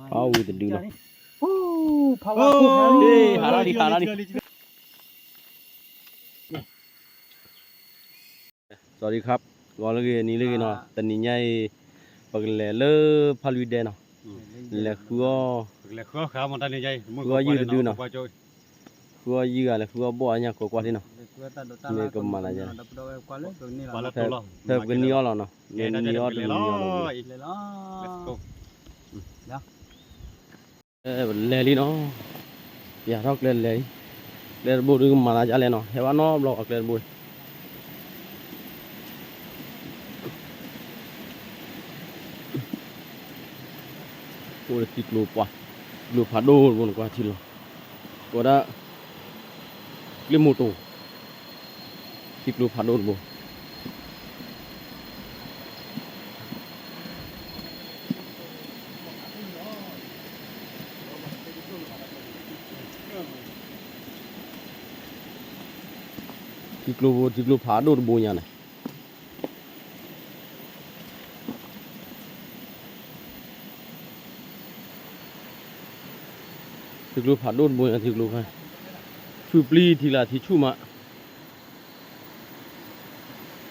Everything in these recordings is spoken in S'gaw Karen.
ဖးဝံၤတဒုနီၤ. ဟါလီၤလံ ဟါလီၤလံ. สวัสดีครับ ဂီၤလၢအဂ့ၤ နံၤလၢအဂ့ၤနီၤ, တနံၤညါအံၤ ပကလဲၤလၢဖးလွံၢ်ဒဲနီၤ, လဲၤဃုအီၣ်, ဃုအီၣ်ယုၢ်တဒုနီၤ, ဃုအီၣ်ယုၢ်ဂၤ လဲၤဃုအီၣ်ဘီၣ်အညၣ်ကိးကွၢ်ထံနီၤ, မ့ၢ်ကမၤသးယါ, ဖဲပကနံၤအီၣ်လီၤနီၤ, မ့ၢ်နံၤအီၣ်တနံၤအီၣ်လီၤ, ပလဲၤလံနီၤ, ပယၤထီၣ်ကျဲလဲၤလံ, ကျဲတဘိဒုးကမၤသးဒ်လဲၣ်နီၤ, ဟဲဘၣ်နီတဘျီ ကျဲတဘိ အိၣ်ဒီးထံကျိပှၢ်, ထံကျိဖးဒိၣ်တဘိန့ၣ် ကွၢ်ထံလီၤ, ကိးဒၣ် ကျ့မိၢ်တိၤ, ထံကျိဖးဒိၣ်တဘိ ထံကျိဘိ ထံကျိဖးဒိၣ်တဘိညါန့ၣ်,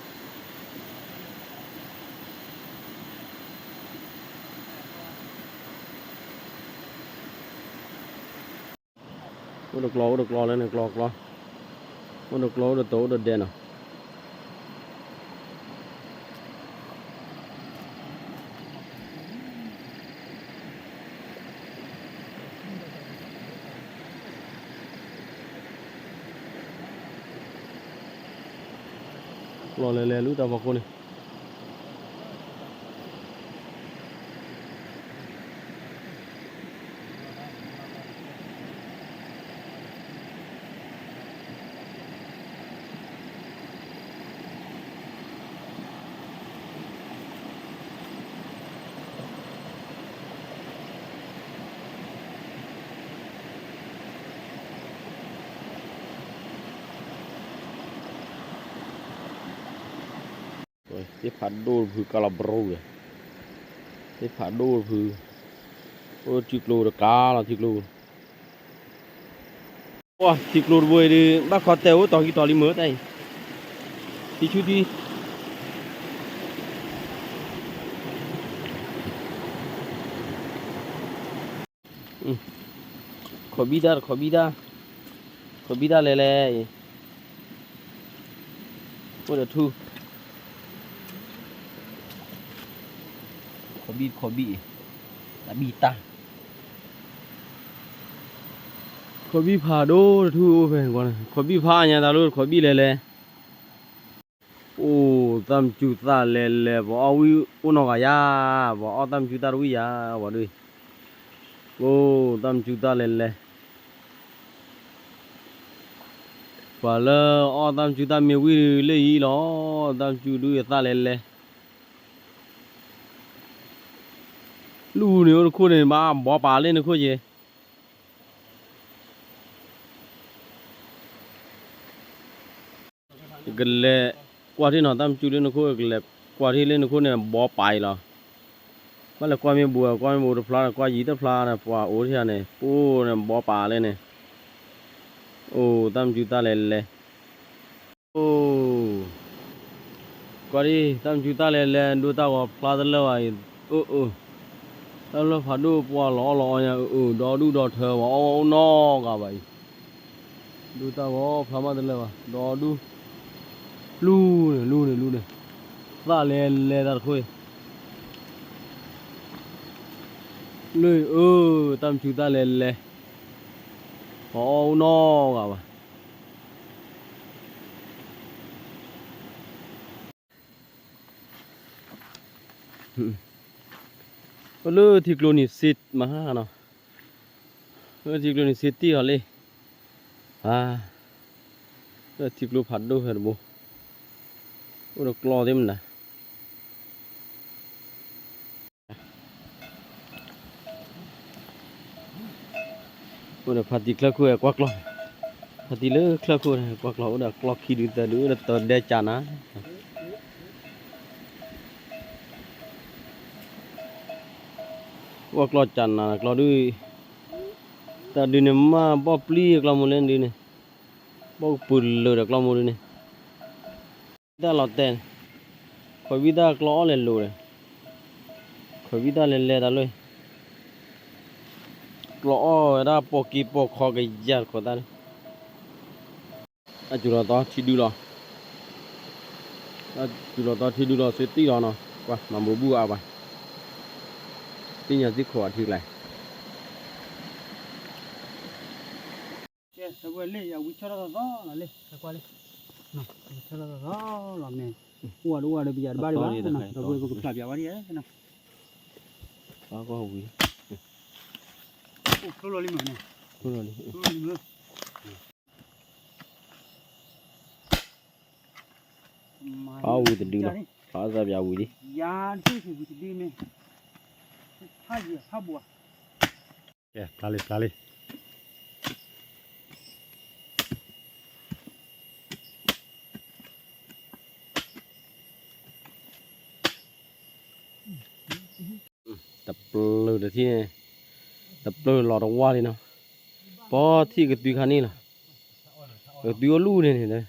ထံကျိဖးဒိၣ်တဘိညါ ထံကျိခါ, ဆူၣ်ပျံၤထံလၢထံဆူၣ်မး အိၣ်ဒီးကျီ အိၣ်ဒီးကျီလၢန့ၣ် ကျီကျီ, အိၣ်ဒီးကျီ အိၣ်ဒီးတိၤ အိၣ်ဒီးဒဲနီၤ. ကျီလဲၤလဲၤလၢတၢ်ဖီခိၣ်န့ၣ် သ့ၣ်ဖးဒိၣ်တဖုကါလီၤဘြူၤ, သ့ၣ်ဖးဒိၣ်တဖု, အိၣ်ထံကျိတကါလီၤ ထံကျိ, ထံကျိတဘိအံၤဒီး ဘၣ်ခီတဲအိၣ်တီၤခံတီၤလံမ့ၢ်တၢ်အံၤ, ထံဆူၣ်ထံ ခိးဘံၣ်တၢ် တခိးဘံၣ်တၢ်, ခိးဘံၣ်တၢ်လဲၤလဲၤအံၤ, အိၣ်ဒီးထူ, ခိးဘံၣ် ခိးဘံၣ်အံၤ, တၢ်ဘံၣ်တၢ်, ခိးဘံၣ်ဖးဒိၣ်တထူၣ်အိၣ်ဖဲန့ၣ်, ခိးဘံၣ်ဖးညါတၢ်လၢ တခိးဘံၣ်လဲၤလဲၤ အိၣ်တၢ်မၤစူၤတၢ်လဲၤလဲၤ ပှၤအီၣ်ဝံၣ်အိၣ်နီတဂၤယၤ, ပှၤအီၣ်တၢ်မၤစူၤတၢ်တဝံၣ်ယၤ, ပှၤဒ်, အိၣ်တၢ်မၤစူၤတၢ်လဲၤလဲၤ, ပှၤလၢအီၣ်တၢ်မၤစူၤတၢ်မ့ၢ်ဝံၣ်လၢအံၤလီၤ, တၢ်မၤစူၤဒုးအသၣ်လဲၤလဲၤ, လူၢ်န့ၣ်အိၣ်တခိၣ်န့ၣ် ဘၣ်ဘီပာ်လၢနခိၣ်က့ၤ ကလဲၤကွၢ်ထံနီၤ တၢ်မၤစူၤလၢနခိၣ် ကလဲၤကွၢ်ထံလၢနခိၣ်န့ၣ် ဘီပာ်အံၤလီၤ. ဘၣ်လဲၤကွၢ်မ့ၢ်ဘူး ကွၢ်မ့ၢ်ဘူးတဖျါ ကွၢ်ယံၤတဖျါန့ၣ် ပှၤအိၣ်ထံန့ၣ် ပအိၣ်န့ၣ် ဘီပာ်လၢန့ၣ်, အိၣ်တၢ်မၤစူၤတၢ်လဲၤလဲၤ အိၣ်, ကွၢ်ဒ် တၢ်မၤစူၤတၢ်လဲၤလဲၤ ဒိတၢ်ဂီၤဖျါတလၢာ်ဘၣ်အံၤ, အိၣ်အိၣ်, တၢ်လၢဖးဒိၣ်ပှၤလီၤအီၣ်လီၤအီညါ, အိၣ်အိၣ်, ဒီဒူၣ်ဒီထၢ ပှၤအီၣ်အီၣ်အိၣ်နီတဂၤဘၣ်အံၤ, ဒိတၢ်ဂီၤဖျါမးတလၢာ်ဘၣ်, ဒီဒူၣ်, လူၢ်န့ၣ် လူၢ်န့ၣ် လူၢ်န့ၣ်, သၣ်လဲၤလဲၤတၢ်တခိၣ်အံၤ လၢအံၤ အိၣ်, တၢ်မၤစူၤတၢ်လဲၤလဲၤ, ပှၤအီၣ်အိၣ်နီတဂၤဘၣ်. အိၣ်လၢထံကျိနံၤစ့မဟါနီၤ, လၢထံကျိနံၤစ့တံၢ်အီၤလံ, လၢထံကျိဖးဒိၣ်ဖဲတဘိ, အိၣ်ဒီးကျီသ့ၣ်မနၤ အိၣ်ဒီးဖါတံၢ်ချၢခိၣ်ကွၢ်ကျီၢ်, ဖါတံၢ်လၢချၢခိၣ်ကွၢ်ကျီၢ် အိၣ်ဒီးကျီၢ်ခံဒုသၢဒု အိၣ်ဒီးတၢ်ဒဲကၢ်နၤ ဝဲကျီၢ်ကၠးနးကျီၢ်ဒုး, တၢ်ဒုးန့ၣ်မ့ၢ်ဘီၣ်ပျံၤအကျီၢ်မူလၢဒုးန့ၣ်, ဘီၣ်ကပုာ်လၢာ်ဒီးကျီၢ်မူဒုးန့ၣ်, တၢ်လီၤတဲာ်, ခွဲးဝံသးကျီၢ်အီၣ်လဲၤလိာ်ဒီး, ခွဲးဝံသးလဲၤလဲၤတၢ်လၢ, ကျီၢ်အီၣ်ဝဲဒၣ်ပိာ်က့ပိာ်ခီကယၤတခီသၣ်န့ၣ် တၢ်စူၤလီၤသီထံဒုလီၤ, တၢ်စူၤလီၤသီထံဒုလီၤ သုသံလီၤနီၤ, ကွၢ်မၤဘိးဘူၣ်အါဘၣ်, သ့ၣ်ညါသ့ၣ်ခိးအထံကျါ, ကဲ တဝဲလံ အဝံၤဆီထီၣ်သီသီလီၤလံ ကွၢ်လံ, ဝံၤဆီထီၣ်သီသီလီၤမ့ၢ်, အိၣ်ဝဲတအိၣ်ဝဲဒီးပယၤတဘၣ်ဒံးဘၣ်, ဒီပုၢ်ဝဲၢ်ပကဖျါပျးဝဲဒ်, အိၣ်ဖျိလီၤလံမ့ၢ်န့ၣ်, ဖျိလီၤလံ ဖးဝံၤတဒုလီၤ, ဖးသးပၠးဝံၤလံ, ယၤတဆံဝံၤတဒုမ့ၢ်, ဖးယံၤဖးဘိး, ကဲ ဖျါလံ ဖျါလံ, တပျၢၤတထံၣ်န့ၣ်, တပျၢၤလီၤတဝါလံနီၤ, ပီထံၣ်ကတုၤခါန့ၣ်လီၤ, ကတုၤအိၣ်လူၢ်န့ၣ်န့ၣ်,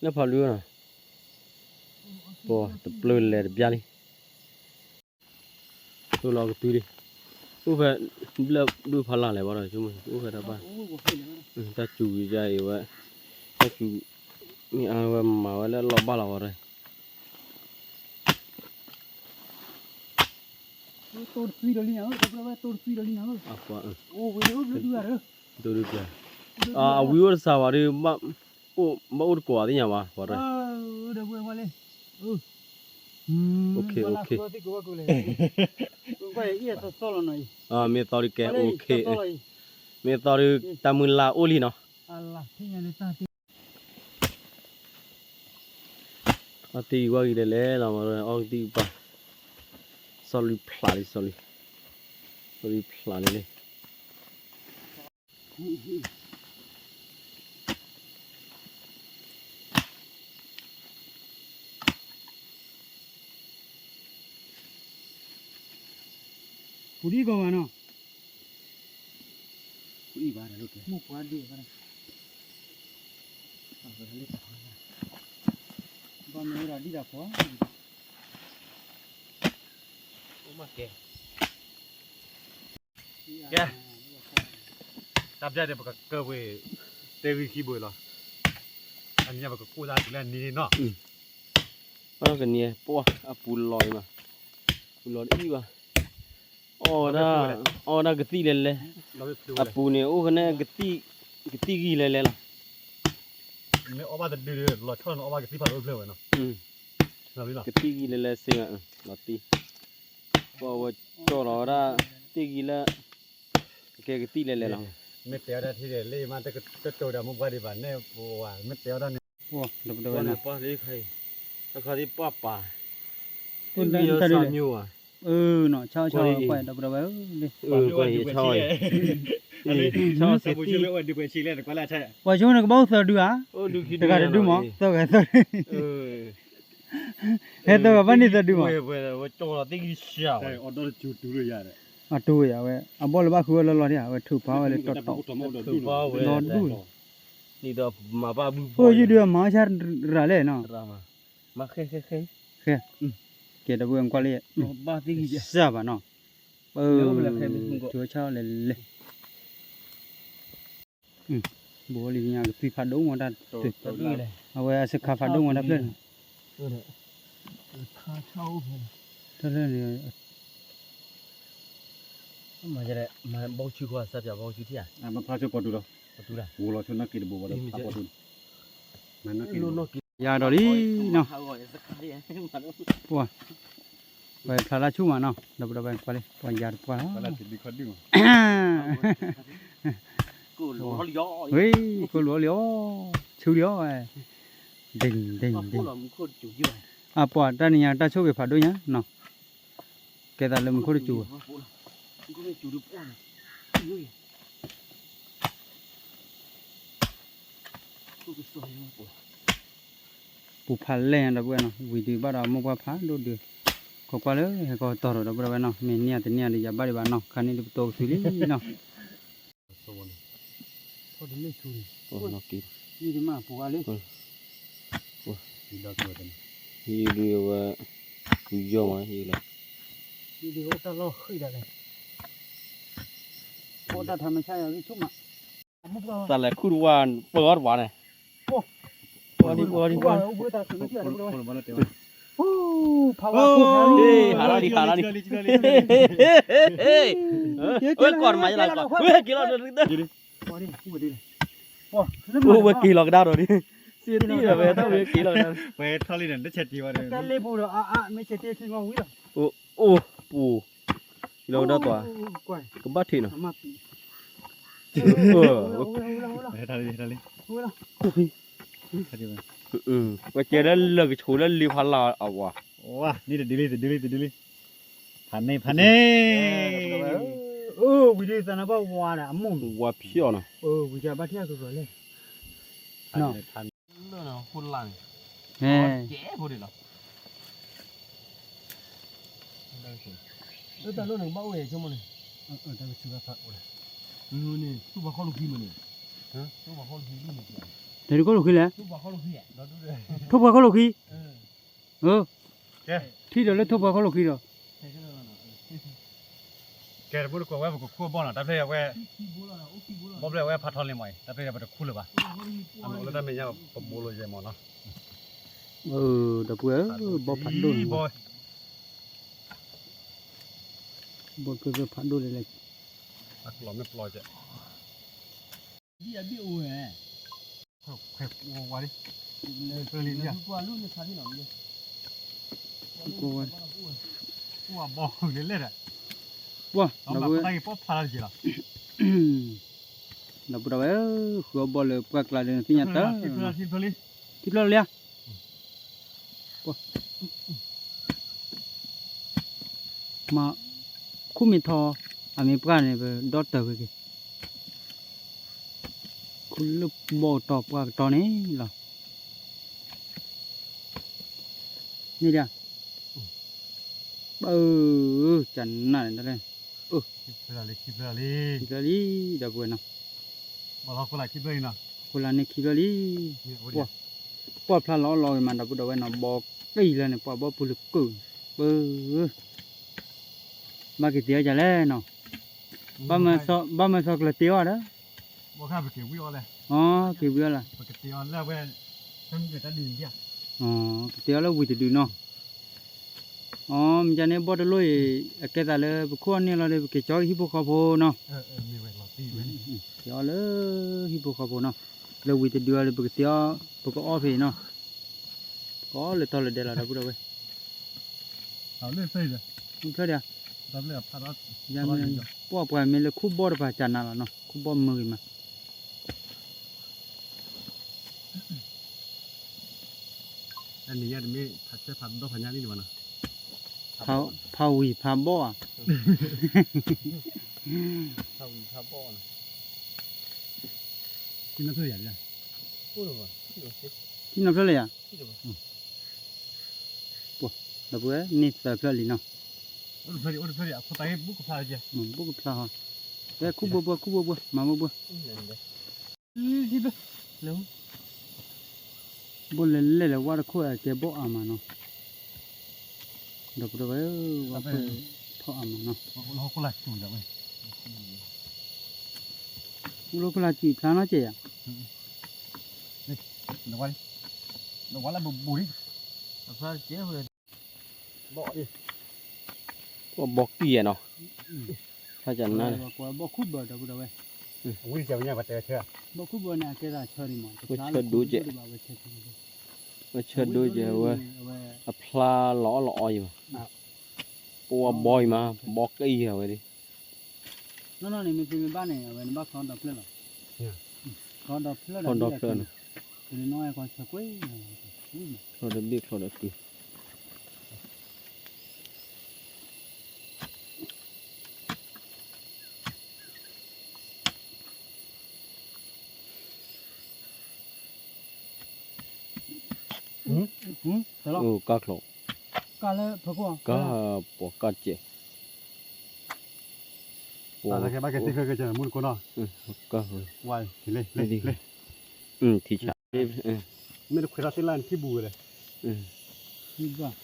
လၢဖးလူၢ်နီၤ, ပတပျၢၤလဲၤတပျၢ်လံ, တိၢ်လီၤကတုၤလံ, အိၣ်ဖဲ, ဘျၢၣ်ဒိၣ်ဖးလၢ်လဲၣ်ဘၣ်ဒီး ဆိကမိၣ်အိၣ်ဖဲတၢ်ဘၣ်, တၢ်စူၤကယါအံၤဝဲ, တၢ်စူၤ, မ့ၢ်အါဝဲမၤဝဲလၢလီၢ်ဘၣ်လီၤဝဲဒီး တိၢ်တသွံဒီးလံနၤဧၢ, တိၢ်တသွံဒီးလံနၤဧၢ, အပှၤ, တိၢ်တသွံ, အဝံၤအိၣ်တစှၤဘၣ်ဒီး, ဘၣ်အိၣ်တကိးသ့ၣ်ညါဘၣ်, ပှၤ, မ့ၢ်သီဒုးကဲအိၣ်ခဲ, မ့ၢ်သီဒုးတၢ်မုၢ်လၢ်အိၣ်လံနီၤ. အီၣ်တ့ၢ်ဝါဂ့ၤဒဲးလဲၣ်လီၤ, အီၣ်တ့ၢ်ပၢ်, စီၤလွံၢ်ဖျးလံ စီၤလွံၢ်, စီၤလွံၢ်ဖျးလံလံ. ပူၤဒံကီးဘၣ်နီၤ, ပူၤဒံဘၣ်, ဘၣ်မ့ၢ်ဝဲဒၣ်ဒံၣ်ဒၣ်ဖီ, ကဲ, တၢ်ပျၢ်န့ၣ် ပကကၢဝ့ၤ တဲဂံၢ်ခံဘိလီၤ. အန့ၣ်ပကကိၢ်တၢ်တုၤလၢအနံၤနီၤ. အကနံၤ ပှၢ် အပူၤလီၤအံၤဘၣ်, ပူၤလီၤတအံၣ်ဘၣ်. အီၣ်ဝဲဒၣ်, အီၣ်ဝဲဒၣ်ကသံၣ်လဲၤလဲၤ, အပူၤန့ၣ် အိၣ်ကနဲ ကသံၣ်ဂံၢ်လဲၤလဲၤလီၤ. မ့ၢ်အီၣ်ဘၣ်တဒုဒီး လီၤဆီလီၤအီၣ်ဘၣ်ကသံၣ်ဖးဒိၣ်ဖျၢၣ်ဝဲနီၤ. ကသံၣ်ဂံၢ်လဲၤလဲၤစ့ၢ်, လီၤတံၢ်, ပှၢ်ဝဲကၠီၣ်လီၤဝဲဒၣ်, သ့ၣ်ဂံၢ်လၢ, ကဲကသံၣ်လဲၤလဲၤလီၤ. မ့ၢ်တဲဝဲဒၣ်ထံၣ်ဒီး လၢမ့ၢ်တ, တတိၤဒီးမိၢ်ပှၢ်ဒံးဘၣ်န့ၣ်, ပဝဲမ့ၢ်တဲဝဲဒၣ်န့ၣ်, ပှၢ်, တခါသ့ၣ်ပှၢ်ပာ်, တမံၤအဆၣ်မံဝဲ, အၢနီၤ, ဆီဆီပှၢ်ဒီးပဒီဝဲ, ပှၢ်ဆိကမိၣ်န့ၣ်ကဘၣ်အိၣ်သၢဒုဧါ, တဂၤတဒုမး, သၢဂၤသၢဒု, ဟဲသၢဂၤဘၣ်န့ၢ်သၢဒုမး, အတိၢ်ယၤဝဲ, အဘီၣ်လၢဘၣ်ဃုဝဲလီၤလီၤဒံးဧါ, အဝဲထုးဖးဝဲလၢတီတီ, လီၤဒူၣ်, အိၣ်ယုၢ်ဒုးမၤအီၣ်ဆၣ်ရၤလဲၣ်နီၤ, ဃဲ, ကဲဒီပုၢ်ဝဲၢ်ကွၢ်လံ, စၢ်ဘၣ်နီၤ, ထုးအီၣ်ဆၣ်အီၣ်လဲၤလဲၤ ဘူးလံညါကသံၣ်ဖးဒိၣ်မးတၢ်, အဝဲအစခါဖးဒိၣ်မးတၢ်ဖျၢၣ်န့ၣ်, တၢ်ဖျၢၣ်န့ၣ်, မၤဘီဆူခွါစၢ်ပၠးဘီဆူထံၣ်ဧါ, မဖျါဆိပီၤတူၤလီၤ, ဂိၤလီၤဆိနီၣ်က့တဘိဘၣ်ဒီး, ယၤဒီးလံနီၤ, ပှၤ, ပှၤဖျါလၢဆူၣ်မးနီၤ, ဒီးပဒီပုၢ်ဝဲၢ်ကွၢ်လံ, ပှၤယၤတပှၢ်လီၤ ဝ့ၢ်, ကိၢ်လိာ်လီၤလံအီၤ, ဆူလံအီၤ, ဒ့ၣ်ဒ့ၣ်ဒ့ၣ်, အပှၤတၢ်နံၤညါတၢ်ဆိၣ်ဂ့ၤဖးဒိၣ်ညါနီၤ, ကဲသးလၢမူခိၣ်တစူၤဘၣ်, ပူၤဖးလဲၢ်ညါဒီပုၢ်ဝဲၢ်နီၤ, ဝံၤဒုးဘၣ်ဒီးမိၢ်ပှၢ်ဖးဒိၣ်ဒုး, ခိးကွၢ်လၢဟဲကီၢ်တီၢ်ဒီး ဒီပုၢ်ဒီဝဲၢ်နီၤ, မ့ၢ်န့ၢ်တန့ၢ်ဒီး ယၤဘၣ်ဒံးဘၣ်နီၤ, ခါန့ၣ်ဒုးပတိၢ်ကသူလံနီၤ. ဟံၣ်ဒုးဝဲ ပူၤယီၢ်မး ဟံၣ်လီၤ. တၢ်လဲၤခူၣ်တဝါ ပၢအီၤတဝါန့ၣ်, ပၢအီၤဒံး ပၢအီၤဒံး ဟးလီၤဒံး ဟးလီၤဒံး, ဝဲကီၢ်တမၤယလီၤ ဝဲက့ၤလီၤဒီး အိၣ်ဝဲက့ၤလီၤကဒါဒီးဒ်, စ့တံၢ်ဒီးဝဲတၢ်ဝဲက့ၤလီၤကဒါ, ဝဲထီၣ်လံန့ၣ် တဆဲးတံၢ်ဝဲဒီး, အိၣ်ပူၤ, က့ၤလီၤကဒါသွါ, ကဘၣ်ထံးနီၤ, ဝဲကဲလၢလၢကဆိလၢလံဖးလၢ်အဝၤ, ဝံၤဒ်သးနဘၣ်ဝါဒီးအမိၢ်, ဝံၤဖျီၣ်နီၤ, လၢနဟိလၢ်န့ၣ်, တၢ်လီၢ်န့ၣ်ကဘၣ်အိၣ်ဝဲဆိကမိၣ်န့ၣ်, ထိၣ်ပှၤခီၣ်လိာ်ခံမ့ၢ်န့ၣ်, ထိၣ်ပှၤခီၣ်လိာ်ခံလဲၣ်, ထိၣ်ပှၤခီၣ်လိာ်ခံ, ထံၣ်ဒီးလၢထိၣ်ပှၤခီၣ်လိာ်ခံဒီး ကဲတမူတကိးဝဲပကခူၣ်အဘီၣ်နီၤ, တၢ်ဖျၢၣ်အဝဲ, ဘီၣ်ဖျၢၣ်အဝဲဖးထီလံမးအံၤ, တၢ်ဖျၢၣ်ပတခူၣ်လၢၤဘၣ်, အမ့ၢ်လၢတၢ်မဲာ်ညါပဘိလိာ်ယဲမးနီၤ, ဒီပုၢ်ဝဲၢ်, ဘီၣ်ဖးဒိၣ်န့ၣ်, ဘီၣ်ဖျၢၣ်ဖးဒိၣ်လဲၣ်လဲၣ်, အကျီမ့ၢ်ပျီကဲ ပှၤဒီပုၢ်ဝဲၢ်, ဒီပုၢ်ဒီဝဲၢ်, ဃုအီၣ်ဘီၣ်လၢပှၢ်ကျါဒီးနသ့ၣ်ညါတၢ်, ထံဖျၢၣ်လံဧါ, မ့ၢ်ခူၣ်မ့ၢ်ထီ, အမ့ၢ်ပှၢ်န့ၣ်ပဒီတၢ်ဝဲက့ၤ, ခူၣ်လၢဘီၣ်ကတီၢ်ပှၢ်ကတီၢ်န့ၣ်လီၤ, န့ၣ်ဒၣ်, ပၢ်, ကနၣ်န့ၣ်တၢ်လဲၣ်, ခံဖျၢၣ်လံ, ဒီပုၢ်ဝဲၢ်နီၤ, အဃိလၢန့ၣ်ခံဖျၢၣ်လံ, ပှၢ်ဖျါလီၤအီၣ်လီၤဂ့ၤမး ဒီပုၢ်ဒီဝဲၢ်နီၤ, ဘီကံၢ်လၢန့ၣ် ပှၢ်ဘီပူၤလၢကုၢ်, ပၢ်, ဘၣ်က့ၤတ့အီၣ်ကလဲၣ်နီၤ, ဘၣ်မၢစီၤကျၢၤတ့အီၣ်ဒီး, အ, က့ၤဝံၤအီၣ်လၢ, ကတ့အီၣ်လၢဝံၤတဒုနီၤ, အ, မ့ၢ်ကန့ၣ်ဘီၣ်တလိၣ်အံၤ အကဲသးလၢပခိၣ်အီၣ်န့ၢ်လီၤဒီး ပက့ၤကၠီဟံၣ်ဖိဃီဖိနီၤ, က့ၤအီၣ်လၢဟံၣ်ဖိဃီဖိနီၤ, လၢဝံၤတဒုအီၤဒီး ပကတ့အီၣ် ပကအီၣ်ဖဲအံၤနီၤ, ပကအီၣ်လၢထီလၢဒဲလီၤ ဒီပုၢ်ဒီဝဲၢ်, ဖျၢၣ်ဒၣ်, ပှၢ်ပှၢ်မ့ၢ်လၢခူၣ်ဘီၣ်တပၤကနၣ်လီၤနီၤ, ခူၣ်ဘီၣ်မုာ်ဂ့ၤမး ဖးဝံၤဖးဘီၣ်ဧါ, ထံနီၤဖျၢၣ်လၢယၤ, ဒီပုၢ်ဝဲၢ်န့ၢ်သၢဖျၢၣ်လံနီၤ, ဘူးကဖျါဟီ, ခူၣ်ဘိဘိ ခူၣ်ဘိဘိ မၤဘိဘိ ဘိလဲၤလဲၣ်လဲၤဝါတခိၣ်အကဲဘီၣ်အါမးနီၤ, ဒီပုၢ်ဝဲၢ် ဝါခိၣ်ထီၣ်အါမးနီၤ, အိၣ်လၢဟီၣ်ခိၣ်လာ်စူၤဖျါနီၤကဲးယၤ, ဘီၣ်ကံၢ်ယဲနီၤ, ဝဲဆၢဒိကဲး, ဝဲအဖျါလီၤအီၣ်လီၤအီယၤမး, ပှၤဘီယၤမး, ဘီကံၢ်ယၤဝဲဒၣ် နီၢ်နီၢ်န့ၣ် မ့ၢ်သုမ့ၢ်ဘၣ်န့ၣ် အဝဲနဘၣ်ခီဒီဖျၢၣ်လီၤ, ခီဒီဖျၢၣ်ဒီး ခီဒီဘ့ၣ်ခီဒီးကုၢ်, ကါချီၣ် ကၢ်လၢဖၢခိၣ်, ကၢ်, ပှၤကၢ်စဲး, ပှၤကၢ်, မူတကိနီၤ, ကၢ်, ဝါ, လ့, လ့, လ့, ထံဆး, မ့ၢ်တခွဲးထီၣ်သ့ၣ်လၢနထံၣ်ဘူးဝဲလဲၣ်, ဘီကံၢ်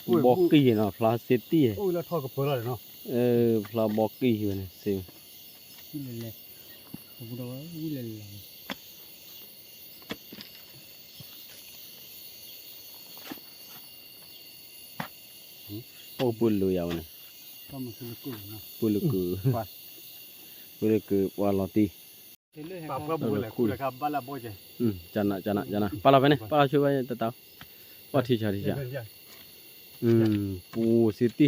နီၤ ဖျါစ့တံၢ်, အိၣ်လၢထီၣ်ကပၢၤလီၤနီၤ, ဖျါဘီကံၢ်ဝဲန့ၣ်စ့ အိၣ်ပှ့ၤလိာ်ယၤဝဲန့ၣ်, ပှ့ၤလိာ်ကုာ်, ပှ့ၤလိာ်ကုာ် ပှၤလီၤတံၢ်, ကနး ကနး ကနး ပာ်လီၤဖဲန့ၣ် ပာ်လီၤဆိဝဲတတၢ်, ပှၤထံဆး ထံဆး, ပူၤစ့တံၢ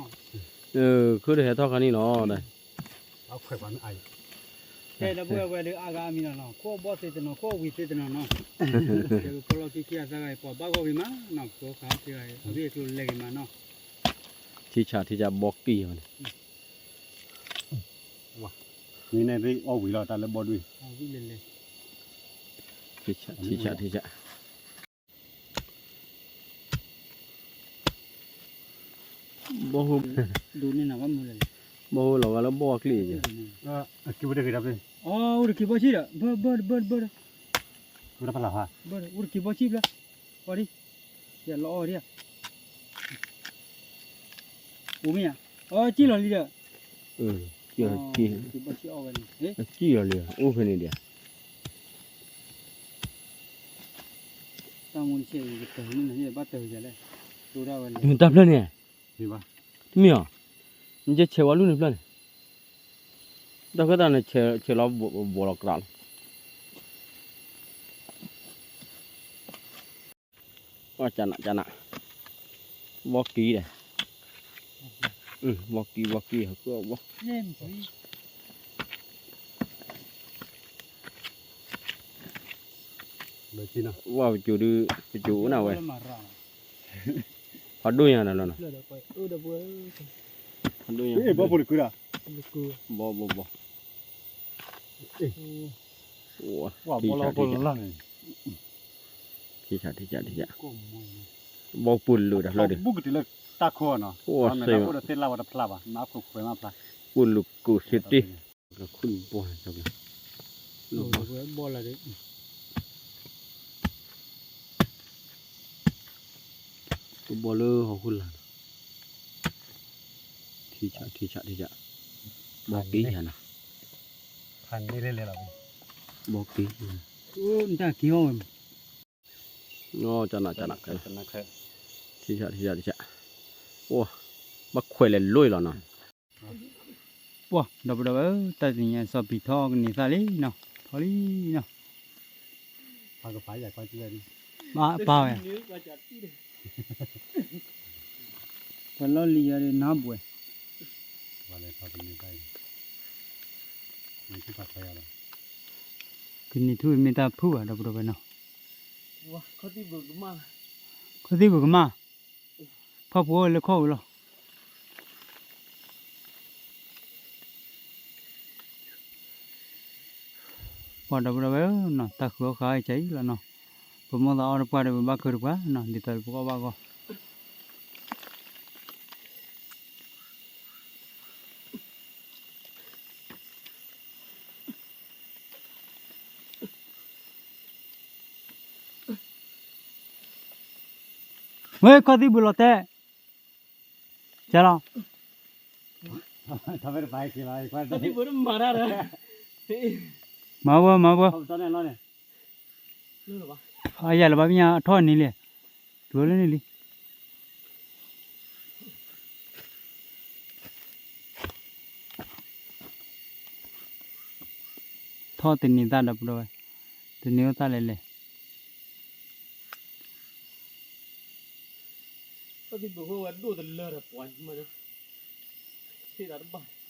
်, ခုတဟဲထီၣ်ခါန့ၣ်လီၤ, တဲဒီပုၢ်ဝဲၢ်ဒုးအါဂၤအါမံၤလီၤနီၤ, ခိၣ်ဘီၣ်သ့တနီၤ ခိၣ်ဝံၤသ့တနီၤနီၤ, တဲပဖီလီၢ်ခံခံအသၢဂၤအံၤ ပှၤဘၣ်ဂီၢ်ဂ့ၤမးနီၤ, ပဖီခါတဂၤအံၤ အဂ့ၢ်အကျိၤလဲၤဂ့ၤမးနီၤ, ထံဆး ထံဆး ဘီကံၢ်ဝဲန့ၣ်, မ့ၢ်န့ၣ်ရ့အီၣ်ဝံၤလီၤ တၢ်လၢဘီဒွံၣ်, ထံဆး ထံဆး ထံဆး ဘီဟိ, ဘီဟိလီၤဂာ်လၢဘီအကျ့ၣ်, အိၣ်တက့ၤဘီဆံၣ်ဒီး ဘၢၣ် ဘၢၣ် ဘၢၣ် ဘၢၣ်, အိၣ်တက့ၤဘီဆံၣ်ဖျၢၣ်, အီဒံ, ယလီၤအီဒံ, အိၣ်မ့ၢ်ဧါ, အီစံၣ်လီၤလံဒီး, စံၣ်လီၤလံ အိၣ်ဖဲန့ၣ်ဒံး, တၢ်မူတဆဲး ကတၢၢ်န့ၣ် ဘၣ်တၢၢ်ယၤလဲၣ်, တၢ်ဖျၢၣ်န့ၣ်, တမ့ၢ်အီၤ, နကဆဲးဝဲလူၢ်န့ၣ်ဖျၢၣ်န့ၣ်, တၢ်ဃဲသးန့ၣ် ဆဲးလီၤဘီၣ်လီၤကြးလီၤ, ကနး ကနး, ဘီကံၢ်ဒီး, ဘီကံၢ် ဘီကံၢ် ဘီ ဝဲပစိၤဒုး ပစိၤအိၣ်နၤဝဲ, ဖးဒိၣ်ညါနၤလီၤနီၤ, ဘီ ဘီ ဘီ, ထံဆး ထံဆး ထံဆး, ဘီပူၤလုာ်တဖျၢၣ်ဒီး, ပူၤလုာ်ကုာ်စ့တ့ၢ်, ပဘီလၢဟီၣ်ခိၣ်လာ်, ထံဆး ထံဆး ထံဆး, ဘီကံၢ်ယၤနီၤ, ဘီကံၢ်, တၢ်က့ၤအီၣ်ဝဲ, ကနး ကနး, ထံဆး ထံဆး ထံဆး, အိၣ်, ဘၣ်ခွဲးလဲၤလိၣ်အံၤလီၤနီၤ, ပှၤဒီပုၢ်ဒီဝဲၢ်ဧၢ, တၢ်တနံၤညါစီၤပံၤထီၣ်ကန့ၢ်သၣ်လံနီၤ, ထီၣ်လံနီၤ, ပၢ်ဝဲ, ပှၤလီၢ်လံၤယၤဒီးနါဘှဲး, ကန့ၢ်ထူၣ်မ့ၢ်တၢ်ဖုၣ်ဘၣ် ဒီပုၢ်ဒီဝဲၢ်နီၤ, ခီၣ်သံၣ်ဘိကမၣ်, ဖီၣ်ဖိလၢခီၣ်ဝံၤလီၤ, ပှၤဒီပုၢ်ဒီဝဲၢ်ဧၢနီၤ, တၢ်ဃုအီၣ်ဃုအီၣ်အံၤကၠၤအံၤလီၤနီၤ, ပမိၢ်သးအီၣ်တပှၢ်ဒီး ပဘၣ်ဃုတပှၢ်နီၤ, ဒ်သိးပကအီၣ်ဘၣ်အဂီၢ် ဝဲခီၣ်သံၣ်ဘိလီၤတဲာ်, ကလီၤ, မၤဝဲ မၤဝဲ, အယၤလၢၤဘၣ်ပညါအထီၣ်န့ၣ်လံ, ကျိၤလၢန့ၣ်လံ ထီၣ်တနံၤသၣ်ဒီပုၢ်ဒီဝဲၢ်, တနံၤအိၣ်သၣ်လဲၤလဲၤ,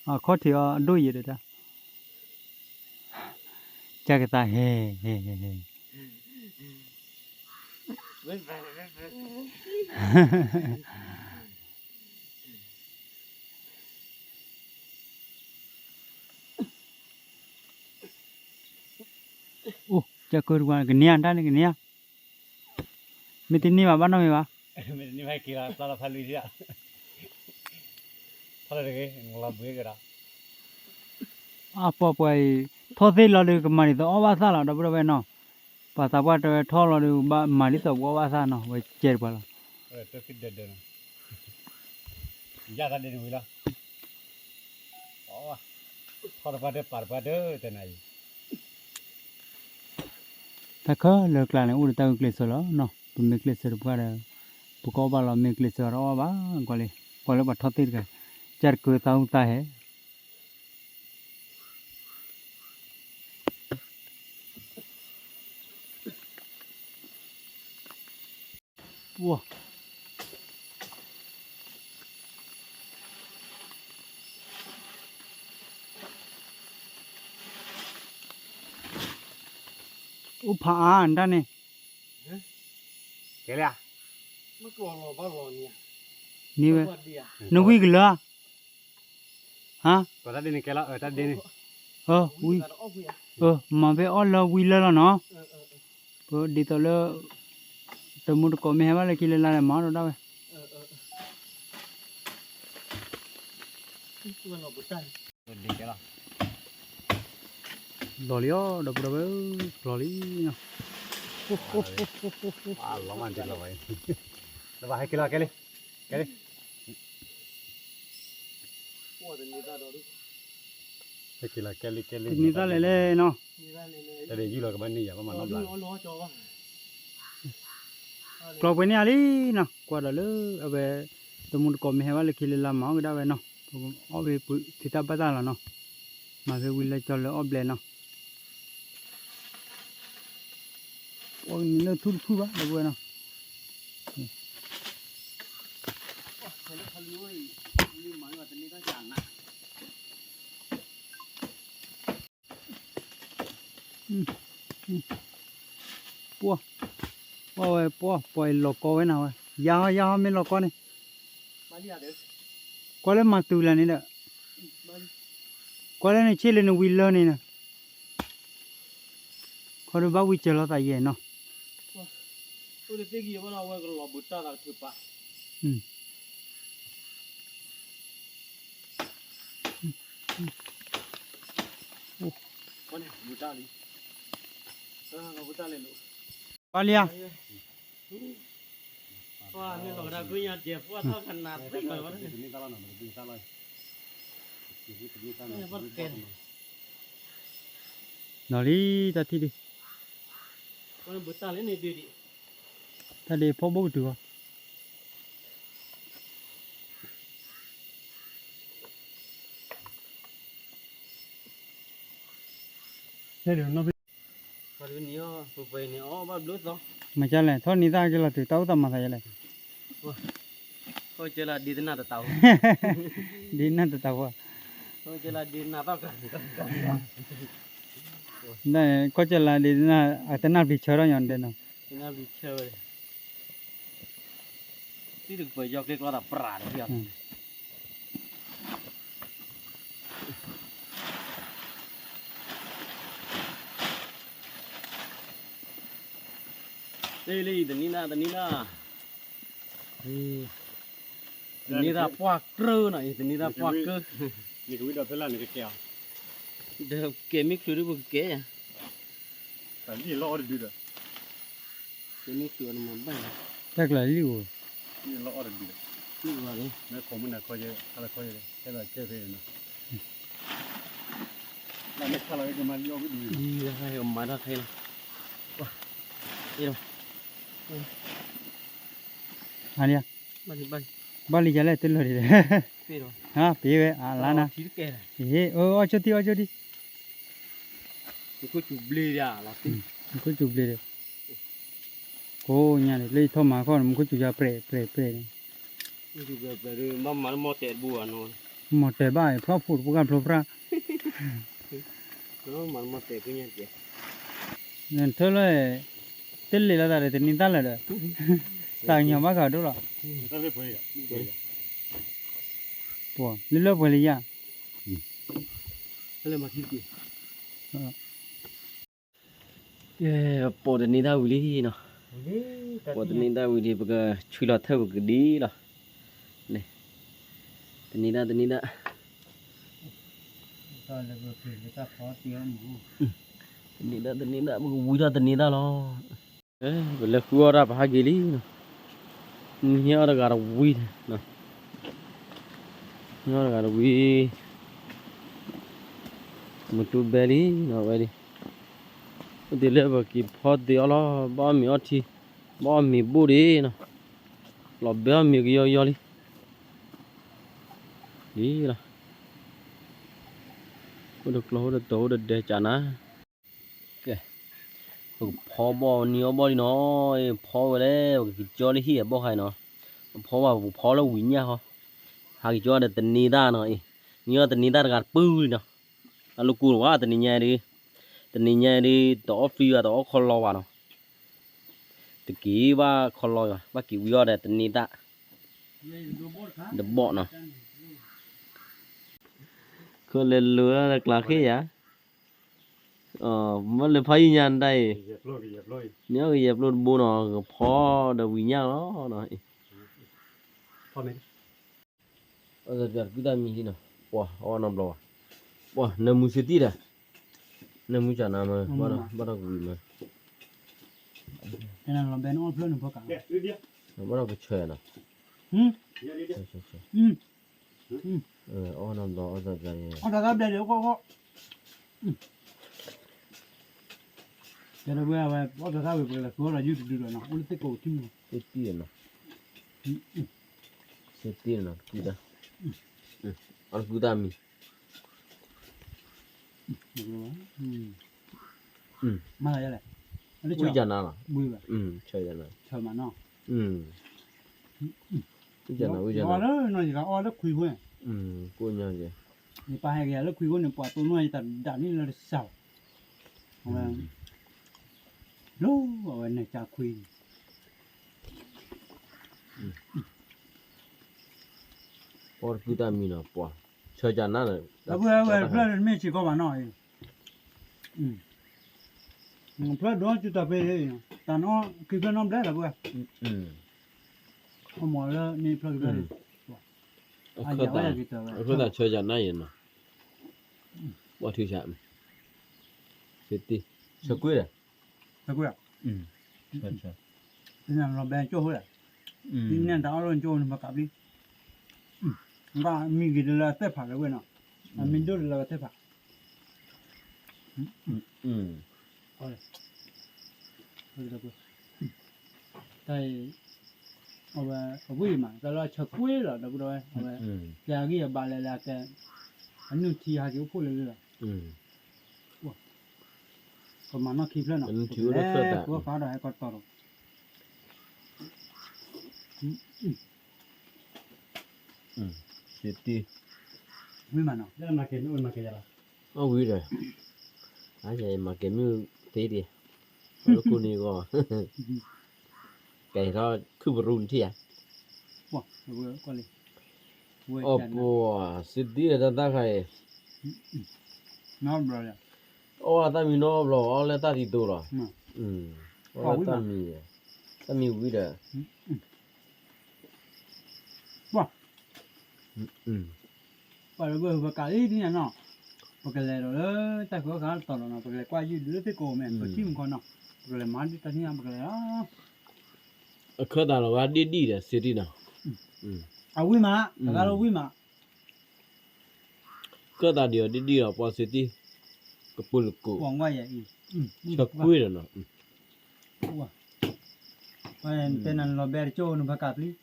အခီၣ်ထံးအီၤအဒိၣ်ယဲၢ်ဒီးတၢ်, ကၢ်ကသးဟဲဟဲဟဲဟဲ အိၣ် ကၢ်ကၢတကွၢ် ကန့ၢ်ဧါ တၢ်န့ၣ်ကန့ၢ်ဧါ, မ့ၢ်တန့ၢ်ဘၣ် ဘၣ်နီတမံၤဘၣ်. မ့ၢ်တန့ၢ်ဘၣ်က့ၤလီၤ ပျၢ်လီၤဖးလွံၢ်ထံၣ်ဒီး ထီၣ်လၢတဂ့ၤ လီၤဘှံးကဒီး အပှၤပှၤအံၤ ထီၣ်သ့ၣ်လီၤဒီးကမၤဒ်သိးအီၣ်ဘၣ်သၣ်လီၤ ဒီပုၢ်ဒီဝဲၢ်နီၤ ပှၤသးပှၢ်တဲဝဲထီၣ်လီၤဒီးဘၣ်မၤဒ်သိးပှၤအီၣ်ဘၣ်သၣ်နီၤ ဝဲကဲတပှၤလီၤ ယၢ်သးဒ့န့ၣ်ဝံၤလီၤ ထီၣ်တပှၢ်တၢၢ်ပာ်တပှၢ်တၢၢ်တနၤအံၤ တၢ်ခဲလၢာ်ကျါန့ၣ် အိၣ်ဒီးတၢ်ဂုာ်ကျဲးစၢးလီၤနီၤ ပမ့ၢ်ကျဲးစၢးတပှၢ်ဒီး ပကအီၣ်ဘၣ်လီၤ မ့ၢ်ကျဲးစၢးတအီၣ်ဘၣ် ကွၢ်လံ ကွၢ်လၢပှၤထီၣ်သ့ၣ်တဂၤ ကၢ်တကၢသးဟူသးဟဲ ပှၢ် အိၣ်ဖးအါဒၣ်န့ၣ် ကဲလၢ န့ၢ်ဝဲ နဝံၣ်ကလၢာ် ဟါ တၢ်ဒ့န့ၣ်ကဲလီၤ တၢ်ဒ့န့ၣ် ဝံၣ် မၤဖဲအီၣ်လၢဝံၣ်လၢလီၤနီၤ ပဒ်သိးလၢ တမူတကိးမ့ၢ်ဟဲဘၣ်လၢခံလၢလါလဲၣ်မၤဒီးဒၣ်ဝဲ လီၤလံဧါ ဒီပုၢ်ဒီဝဲၢ် လီၤလံနီၤ လီၤမးဒ်လီၤဘၣ် လၢဘၣ်ဟဲက့ၤလီၤကဲလံ ကဲလံ ဟဲက့ၤလီၤကဲလံကဲလံ တန့ၢ်သၣ်လဲၣ်လဲၣ်နီၤ တၢ်ဒ့ယူၢ်လီၤကဘၣ်န့ၢ်ယၤဘၣ်မၤနီတဘျီ ကျီၤပှဲၤန့ၢ်အါလံနီၤ ကွၢ်ဒီးလၢအဝဲ တမူတကိးမ့ၢ်ဟဲဘၣ်လၢခံလၢလါမၤအီၣ်ကဒါဝဲနီၤ ပကအီၣ်ဖဲပူၤထံတၢ်ဘၣ်တၢ်လီၤနီၤ မၤဖဲဝံၤလၢကၠီလၢအီၣ်ဘျဲၣ်နီၤ အီၣ်နံၤလၢထူတဖုဘၣ် ဒီပုၢ်ဝဲၢ်နီၤ ပှၢ် ပှၢ်ဝဲ ပှၢ် ပှၢ်အံၤလီၤကီဝဲနၤဝဲ ယၤဟီ ယၤဟီမ့ၢ်လီၤကီန့ၣ် ကွၢ်လၢမၤတုၤလၢန့ၣ်ဒီး ကွၢ်လၢနဆ့ၣ်လၢနဝံၤလၢန့ၣ် ခီဒုးဘၣ်ဝံၤစၢၤလီၤသးယဲၢ်နီၤ ပၢ်လံဧါ နီၤလံ တၢ်ထံၣ်ဒံး တၢ်ဒံးဖီဘိၣ်ကတုၤဘၣ် မၤကလဲၣ် ထီၣ်နံၤသၣ်ကလီၤတုၤ တၢ်အိၣ်သးမၤသးယလဲၣ် ဒ်နၢ်တတၢ်ဝဲ ကီၢ်ကၠီလါဒ်နၢ် အတနၢ်ပျံၤဆၢထီၣ်ညီဒဲးနီၤ သံတကပၤယီၤကျဲကျီသးပြးတဘျီ လၢလၢ တနံၤနၤ တနံၤနၤ တနံၤသၣ်ပှၢ်ကြၢနီၤ တနံၤသၣ်ပှၢ်ကြၢ နကဝံၤဒီးဖဲလၢနကကဲအီၤ ဒီးကဲမ့ၢ်ချုးဒ်ပကကဲယၤ တၢ်လံၣ်လီၤအီၣ်တဒုဒီး ကဲမ့ၢ်ချုးအီၤနမၤဘၣ်ယၤ တၢ်ကျၢၤလံၣ်အိၣ် လီၤအီၣ်တဒုဒီး လံၣ်အိၣ်လီၤ မ့ၢ်ခိးမုၢ်နၤခီယဲ ခါလၢခီယဲ ဟဲလီၤကဲဖဲနီၤ လၢမ့ၢ်ခါလီၤကမၤလံၣ်အီၣ်ဝံၣ်ဒု မၤတၢ်ခဲလီၤ အါလံ ဘၣ်လံယၤလဲၣ်တလၢာ်ဒံး ဟါ ပ့ၤဝဲ အလါနၤ အီၣ်ဆိတံၢ် အီၣ်ဆိတံၢ် မူခိၣ်စူၤဘျ့ဒီး ကိးညါန့ၣ် လၢယထီၣ်မၤခီၣ်န့ၣ် မူခိၣ်စူၤယါပြဲးပြဲးပြဲးန့ၣ် မီၢ်တဲာ်ဘၣ် ဖျီၣ်ဖိတပှၢ်ဖျိဖျၢၣ် နထၢလၢ တလ့ၤလီၤသးဒီးတနံၤသၣ်လၢာ်ဒီး သးကညီၤဘၣ်ဃးဒိၣ်လီၤ ပှၤလၢလၢပှဲၤလံယၤ ကဲ ပိာ်တနံၤသၣ်ဝံၤလံနီၤ ပှၤတနံၤဒၣ်ဝံၤဒီး ပကဆွံလီၤထၢၣ်ပကဒံလီၤ. န့ၣ်, တနံၤဒၣ်တနံၤဒၣ်, တနံၤဒၣ်တနံၤဒၣ် ပကဝံထီၣ်တနံၤဒၣ်လီၤ. ပလဲၤဃုအီၣ်တၢ်ပဟးက့ၤလံနီၤ, နဟံးအီၣ်တဂၤတဝံ, ဟံးအီၣ်တဂၤတဝံ, မုၢ်တူဘဲလံနီၤဝဲဒၣ်, အိၣ်ဒ်လၢပက့ၤဖီသ့အီၣ်လီၤ, ဘၣ်အီၣ်မ့ၤအီထံ, ဘၣ်အီၣ်မ့ၤဘိၣ်ဒံးနီၤ, လီၤဘဲအီၣ်မ့ၤကယီကယီလံ, လံလီၤ, အိၣ်တကျီၢ်အိၣ်တတီၤအိၣ်တဒဲကၢ်နၤ ကဲ, ပကဖီဘီၣ်နံၤအီၣ်ဘီၣ်လံနီၤ, ဖီဝဲလဲၣ် ပကက့ၤကၠီလၢဟံၣ်အဘီၣ်ခါအံၤနီၤ, ပဖီဘၣ် ပဖီလၢဝံၤညၣ်ဃီ, ဟးက့ၤကၠီဒီးတနံၤဒၣ်နီၤ, နံၤအီၣ်တနံၤဒၣ်တဂၤတပုၢ်လံနီၤ, အလိၣ်ကိၢ်လီၤဝဲတနံၤညါဒ်, တနံၤညါဒ် တအီၣ်ဖံဘၣ် တအီၣ်ခီလီဘၣ်နီၤ, တက့ၤဘၣ်ခီလီဘၣ် ဘၣ်က့ၤဝံအီၣ်ဒီးတနံၤဒၣ်, တဘီၣ်နီၤ, ခီလဲၤလိၤလၢကျးဃ့ယၤ မ့ၢ်လၢဖးယံာ်ညါနတၢ်အံၤ, နံၤအီၣ်ကယဲၢ်ပျိတဘိနီၤ, ကဖီဒီးဝံၤညၣ်လီၤနီၤ, အီၣ်တၢ်ပျၢ်တကုၢ်တၢ်မံၤလံနီၤ, ပှၤအီၣ်နီတဘျီဘၣ်, ပှၤနၢမူစ့တံၢ်ဒီး, နၢမူကၢ်နၤမ့ၢ်, ဘၣ်ဒီးကဝံၤမ့ၢ်, ဘၣ်ဒီးကဆၢနီၤ, အီၣ်နီတဘျီအီၣ်တၢ်ပျၢ်, တဲဝဲ ပအီၣ်တၢ်သၣ်ဝံၤ ပကလဲၤဃုအီၣ်ဒီးယုၢ်တဒုဒီးနီၤ, အိၣ်လၢသ့ၣ်ကိးကထံၣ်မူ, သ့ၣ်တံၢ်နီၤ, သ့ၣ်တံၢ်နီၤ, တကုၢ်တၢ်, အီၣ်တကုၢ်တၢ်မံၤ, မၤလဲၣ်, ဝံၣ်ကၢ်နၤလီၤ, ဆၢကၢ်နၤ, ဝံၣ်ကၢ်နၤ, ဝံၣ်ကၢ်နၤ, ယကအီၣ်လၢခွံဖိ, ကိၣ်ညါကဲ, ယပာ်ဟဲက့ၤယၤလၢခွံဖိန့ၣ် ပှၤတိၢ်နီၣ်ယတၢ်ဒၣ်န့ၣ်လၢတစၢ်ဘၣ်, အဝဲ, လီၤအဝဲန့ၣ်ကခွံ အီၣ်တကုၢ်တၢ်မံၤနီၤ, ပှၤဆၢကၢ်နၤ, ဒီပုၢ်ဝဲၢ်တဖျၢၣ်တမ့ၢ်စ့ၢ်ကီးဘၣ်နီၤ, ဖျၢၣ်ဒိၣ်စူၤတၢ်ဖဲ, တၢ်နီၣ်ခံဖျၢၣ်နီၣ်ဘျဲၣ်ဒီပုၢ်ဝဲၢ်, အမိၢ်လၢန့ၣ်ဖျၢၣ်ခံဖျၢၣ်န့ၣ်, အခိၣ်သးဆၢကၢ်နၤယဲနီၤ, ပှၤထုဆး, သ့ၣ်တံၢ်, ဆၢကွံာ်ဒီး ဆၢကွံာ်, လီၤဘဲကၠိၣ်ဃိဒီး, ဒ်န့ၣ်တၢ်အီၣ်လၢကၠိၣ်န့ၣ် ပကးပျံၤ, ဘၣ်မံဂ့ၤတလၢအသ့ၣ်ဖးလၢဝဲနီၤ, အမံဒိၣ်တလၢအသ့ၣ်ဖး, တၢ်အံၤ, အဝဲ, အဝံၣ်မး တၢ်လၢဆၢကွံာ်လီၤ ဒီပုၢ်ဒီဝဲၢ်, အဝဲ, ကဲအဂံၢ်အဘါလဲၣ်လၢအကဲ, အနုၢ်ထံဟးက့ၤအိၣ်ဖှိၣ်လၢလၢလီၤ, ပမၤနီၣ်ခံဖျၢၣ်နီၤ, ပလဲၤကိးဖးဒီးဟဲကီးတီၤဒီး, ဝံၣ်မးနီၤ, အဝံၣ်ဒီး, အယမၤကဲမုၢ်သ့ဒံး, အလၢခိၣ်န့ၣ်ဂီၢ်, ကဲထီၣ်ခုၣ်ပရူနထံၣ်ဧါ, အီၣ်ပှၤစ့တံၢ်ဒီးတၢ်သၣ်ခါအံၤ, အီၣ်တၢ်မံၤနီတဘျီ အီၣ်လၢတၢ်တံၤတိၤလီၤ, အီၣ်လၢတၢ်မံၤ, တၢ်မံၤဝံၤဒီး ပှၤလၢပကးလံဒ်န့ၣ်နီၤ, ပကလဲၤဒီးလၢတၢ်ဃုအီၣ်ဃာ်တတီၤလီၤနီၤ, ပကလဲၤကွၢ်ယုၢ်ဒုးလၢသ့ၣ်ကိးမ့ၢ် ပထံၣ်မူကီနီၤ, ပကလဲၤမၤဒ်တၢ်န့ၣ် ပကလဲၤလီၤ, အခၢၣ်သးလီၤဝဲဒံၣ်ဒံၣ်ဒီးစ့တံၢ်နီၤ, အဝံၣ်မး, အဂၤလၢဝံၣ်မး ကၢၣ်သးဒံးအီၤဒံၣ်ဒံၣ်လီၤ ပှၤစ့တံၢ်, ကပူၤလကိး, ဆၢကွံာ်ဒီးနီၤ, တဲနၤလီၤဘဲတကၠိၣ်နဘၣ်ကးပျံၤ,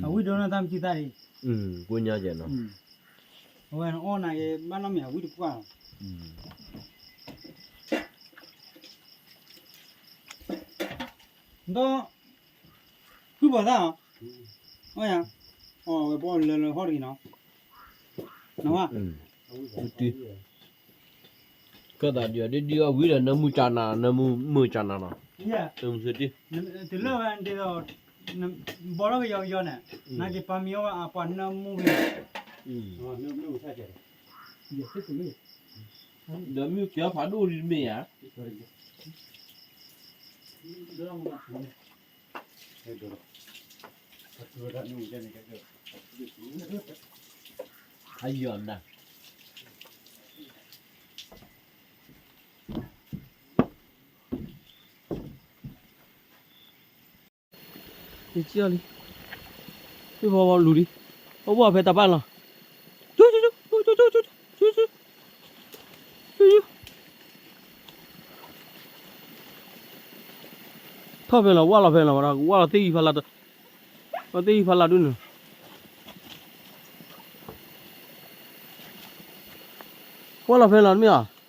အဝံၣ်ဒိၣ်န့ၣ်တၢ်မံၤသၣ်ဒံး, ကိညါကဲနီၤ, အဝဲနအီၣ်နၤက့ၤ ဘၣ်နီတမံၤအဝံၣ်တပှၢ်လီၤ. ဒီး, ဖုဘီၣ်သၣ်, အီယၤ, အီဝဲပီၣ်လၢလၢဟီၣ်တဂ့ၤနီၤ, နဝဲ, ကၢၣ်သးဒံးအီၤဒံၣ်ဒံၣ်အီၤဝံၤဒီး နၢမူကၢ်နၤ နၢမူမုာ်ကၢ်နၤနီၤ, တမုာ်စ့တံၢ်, တလၢာ်ဝဲဒ်သိး, ဘီထီၣ်ကယီကယီန့ၣ်, နက့ၤပာ်မံအီၣ်ဝဲအပှၤနၢမူဂ့ၤ, ဒီးမ့ၢ်ကဲဖးဒိၣ်လံတမ့ၢ်ဧါ. အယီၤနၤ ယကၠီလံ, သ့ၣ်ဖီဖီလူၤလံ, အဝဲဖဲတၢ်ပၢ်လီၤ, ထီၣ်ဖဲလီၤ ဝၢ်လီၤဖဲလီၤ ဝၢ်လီၤသ့ၣ်ဂံၢ်ဖးလၢ်, ဝၢ်သ့ၣ်ဂံၢ်ဖးလၢ်ဒုန့ၣ်, ဝၢ်လီၤဖဲလီၤတမ့ၢ်ဧါ.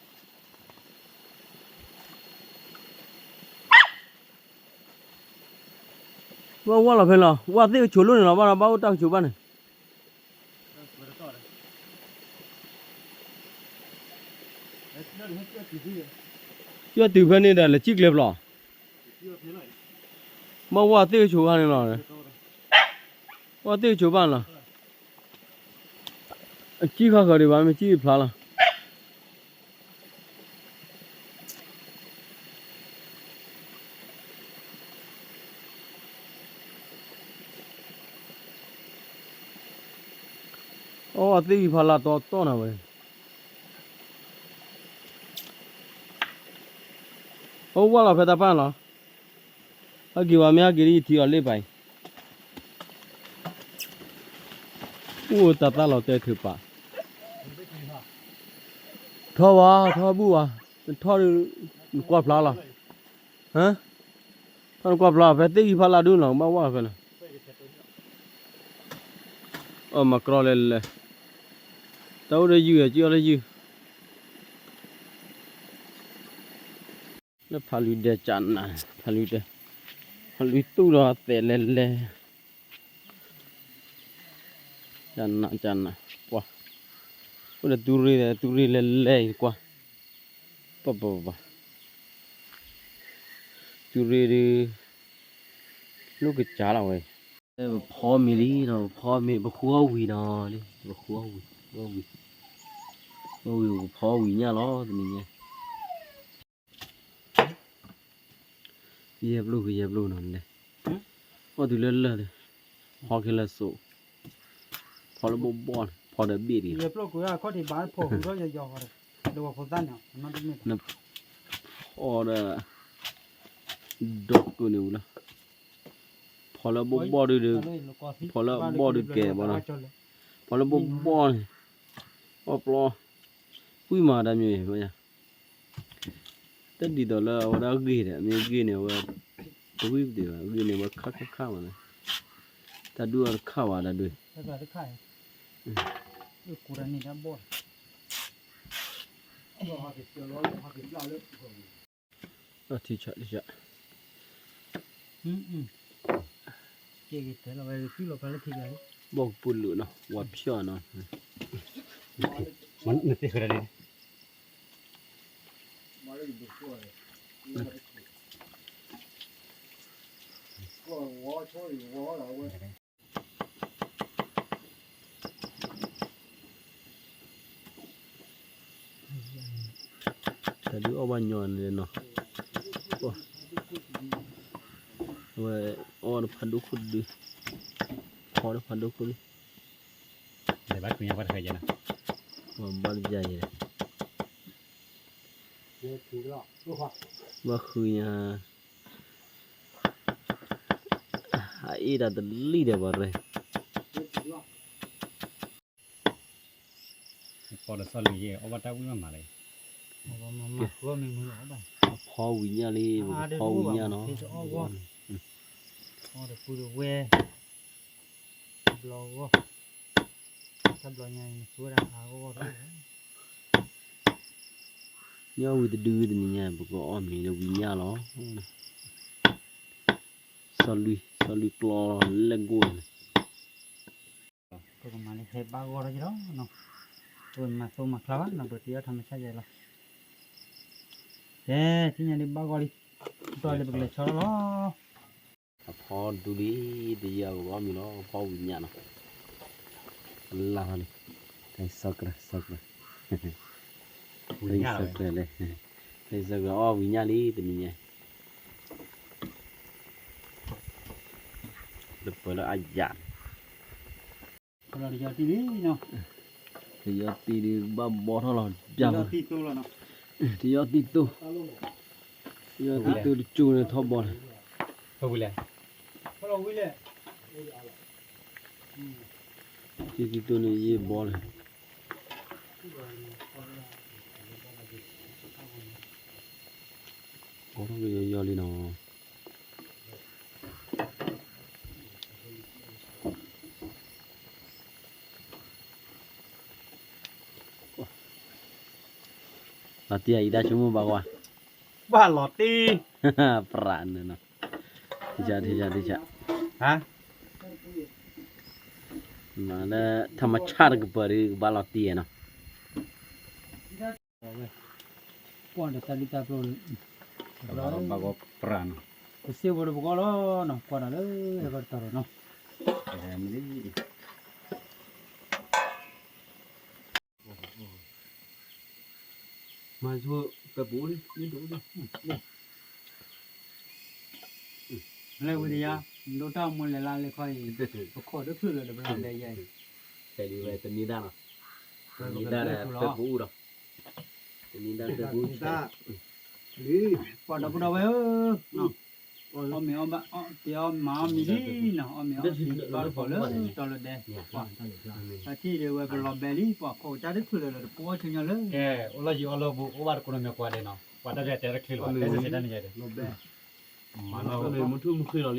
ဝဲဝၢ်လီၤဖဲလီၤ ဝၢ်သ့ၣ်ကဆိးလိၣ်န့ၣ်လီၤ ဘၣ်ဒီးဘၣ်အိၣ်တၢ်ကဆိးဘၣ်န့ၣ်, ယီၢ်တုၤဖဲန့ၣ်ဒီး လဲၤစံၣ်ကျဲဖျီၣ်, ဘၣ်ဝၢ်သ့ၣ်ကဆိးဘၣ်န့ၣ်လီၤ, ဝၢ်သ့ၣ်ကဆိးဘၣ်လီၤ, အစံၣ်ခါဃၢၤဒံးဘၣ် မ့ၢ်စံၣ်ဖျါလီၤ. အီၣ်သ့ၣ်ဂံၢ်ဖးလၢ်တီတီနၤဝဲ, အဝၢ်လီၤဖဲတၢ်ပၢ်လီၤ, ဟဲက့ၤဝဲမ့ၢ်ဟဲက့ၤဒ်ယထံအီၤလ့ၣ်ပာ်အံၤ, အိၣ်တၢ်သၣ်လီၤတဲာ်ထုးပာ်, ထီၣ်ဝဲ ထီၣ်ဘူၣ်ဝဲ, ထီၣ်ဒုး နကွၢ်ဖျါလီၤ, ထီၣ်နကွၢ်ဖျါ ဖဲသ့ၣ်ဂံၢ်ဖးလၢ်ဒုလီၤ ဘၣ်ဝၢ်ဖဲန့ၣ်, အမၤကြီလဲၤလဲၤ, တၢ်အိၣ်ဒီးယုၢ် ကၠီလၢယုၢ် လၢဖးလွံၢ်ဒဲးကနး, ဖးလွံၢ်ဒဲး, ဖးလွံၢ်တူၢ်ဒီးသဲးလဲၤလဲၤ, ကနးကနး, ပှၤ, အိၣ်ဒီးတူၢ်ရ့ၣ် တူၢ်ရ့ၣ်လဲၤလဲၤအံၤကွၢ်, ပပပ, တူၢ်ရ့ၣ်ဒုး, လိၣ်ကစၢ်လီၤဝဲ, ပဖီမ့ၤလံနီၤ ပဖီမ့ၤ ပဃုအီၣ်ဝံၤနီၤလံ ပဃုအီၣ်ဝံၤ, အီၣ်ဝံၤ, အီၣ်ဝံၤ ပဖီဝံၤညၣ်လီၤ တနံၤညါ ယဲၢ်ပျိၢ်ကယဲၢ်ပျိၢ်နီၤန့ၣ်, အီၣ်တုၤလၢလၢာ်, ဖီခဲလၢာ်စိး, ဖီလၢဘီၣ်ဘီၣ်န့ၣ် ဖီဒီးဘ့ၣ်တဂ့ၤ, ဖီဒီး, ဖီဒီး, ဖီလၢဘီၣ်ဘီၣ်ဒုဒီး, ဖီလၢဘီၣ်ဒုကဲဘၣ်နီၤ, ဖီလၢဘီၣ်ဘီၣ်န့ၣ်, အီၣ်ပျီ, ဝံၣ်မးတၢ်မ့ၢ် တၢ်ဒ်သိးလၢအဝဲဒၣ်ဂ့ၢ်ဒီး မ့ၢ်ဂ့ၢ်န့ၣ်ဝဲ, တဝံၣ်ပတ့ၢ်ဘၣ် ဂ့ၢ်န့ၣ်ဝဲခါခါခါမးန့ၣ်, တၢ်ဒုးအီၤတခါဝဲတၢ်ဒုး, ထံဆးထံဆး, ဘီၣ်ကပူၤလုာ်နီၤ ဝါဖျီၣ်နီၤ နသ့ၣ်ဃဲဒၣ်န့ၣ် တၢ်ဒုးအီၣ်ဘၣ်ညီန့ၣ်နီၤ, အဝဲအီၣ်တဖးဒိၣ်ခိၣ်တဒု, ဖီတဖးဒိၣ်ခိၣ်ဒု, ဘၣ်ဃုညါ, အအ့ၣ်တၢ်တလံၣ်ဒီးပှၤရဲ ပီဒီးစီၢ်လွံၢ်ယဲၢ် အီၣ်ဘၣ်တၢ်ဝံၣ်မးမးလၢ, ဖီဝံၤညၣ်လံ, ဖီဝံၤညၣ်နီၤ, အီၣ်တပူၤတဝဲ, ဘျီဂီၢ်, တၢ်ဘျီညါန့ၣ် နသူဝဲဒၣ်အါဂီၢ်ဂီၢ်တအိၣ်ဘၣ်, ညၣ်ဝံၤတဒုတနံၤညါ ပကအီၣ်မ့ၤလၢဝံၤညၣ်လီၤ, စီၢ်လွံၢ်, စီၢ်လွံၢ်ကျီလဲၣ်ဂိၢ်န့ၣ် ပကမၤလၢဟဲဘၣ်ဂီၢ်ထီၣ်က့ၤလီၤ, ပမၤသိမၤချါဘၣ်နီၤ ပတ့အီၣ်ထီၣ်မဆါယဲလီၤ, ကဲ, ထံၣ်ညါဒ်ဘၣ်ဂီၢ်လံ, ဒီးလၢပကလဲၤဆီထီၣ်လီၤ, အဖီဒူလံ, တယၤပကအီၣ်မ့ၤလီၤ ဖီဝံၤညၣ်နီၤ, လါထီၣ်လံ, စီၢ်ကြၢး, စီၢ်ကြၢး, စီၢ်ကြၢးလဲၣ်, စီၢ်ကြၢးအီၣ်ဝံၤညၣ်လံတနံၤညါ, အယၤ တယီတံၢ်ဒုးဘၣ်ဘီထီၣ်လီၤ ပျၢ် တယီတံၢ်သိ တယီတံၢ်သိတကၠိန့ၣ်ထီၣ်ဘီန့ၣ် တံၢ်သိန့ၣ်ယံာ်ဘီလံ ကီထီၣ်ကယီယီလံနီၤ လီၤတံၢ်အံၤတၢ်ဆိကမိၣ်ဘၣ်ကွၢ် ဘၣ်လီၤတံၢ် ပြးနုာ်နီၤ ထံဆး ထံဆး ထံဆး မၤလၢ ထမဆၣ်တကပၤဒုး ကဘၣ်လီၤတံၢ်နီၤ ကွၢ်ဒီးတၢ်လံၣ်တၢ်ပျိၣ် ဘၣ်ကီပြးနီၤ ကစ့ဝဲတပကီၢ်လီၤနီၤ ကွၢ်ဒီးလၢဟဲကီတတီၤနီၤ မၤဆိပပူၤလံ မ့ၢ်တအိၣ်လံ လဲၤဝံၤဒီးယၤ ဒိၣ်တၢ်မူလဲၤလၢလၢခီအံၤ ပခိၣ်တချုးလၢၤဒီးပလီၤဘဲယဲအံၤ ဖဲလံဝဲတနံၤဒၣ်နီၤ တနံၤဒၣ်ဒီးပပူၤဒီး တနံၤဒၣ်ပပူၤ လံ ပှၤဒီပုၢ်ဒီဝဲၢ်ဧၢ အီၣ်မ့ၤအီၣ်ဘၣ် တဲအီၣ်မၤအီၣ်မံၤလံနီၤ အီၣ်မ့ၤအီၣ်ထံဘၣ်တကိးလၢတီလၢဒဲ ပှၤတၢ်ထံၣ်ဒံးဝဲပလီၤဘဲလံ ပှၤခိၣ်တၢ်တချုးလၢၤဒီးတပူၤအီၣ်ဆူညါလၢ ကဲ အိၣ်လီၤယံၤအီၣ်လီၤဘူး အိၣ်ဘၣ်တကိးနီၢ်မ့ၢ်ကွၢ်ဒဲးနီၤ ပှၤတၢ်ရဲၣ်တဲတချုးလၢၤဘၣ် တဲစ့ၢ်တဲတၢ်န့ၣ်ယဲဒၣ် မၤနီၣ်မုၢ်ထူၣ်မုၢ်ဃ့လီၤလံ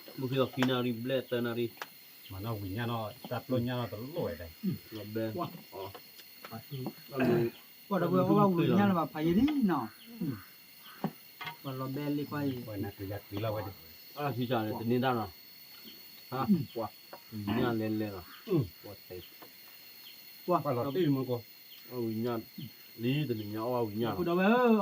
မုၢ်ဃ့လီၤခံနၣ်ရံၣ်ဘျဲၣ်သၢနၣ်ရံၣ် မၤနီၣ်ဝံၤညၣ်နီၣ် တၢ်ပျိၣ်ညၣ်နီၣ်တလိၣ်ဝဲဒၣ် လီၤဘဲ ပှၤဒီပုၢ်ဝဲၢ်အီၣ်ဘၣ်ဝံၤညၣ်လၢၤဘၣ်ဖးယံာ်လံနီၤ ပှၤလီၤဘဲလံခွါအံၤ ပှၤနၤကယၤက့ၤလီၤဝဲဒၣ် အထံဆးန့ၣ် တန့ၢ်တၢ်နီၤ ပှၤ ဝံၤညၣ်လဲၤလဲၤလီၤ ပှၤတဲ ပှၤလီၤတံၢ်မူကီၢ် အီၣ်ဝံၤညၣ် လံတနံၤညါအီၣ်ဝံၤညၣ်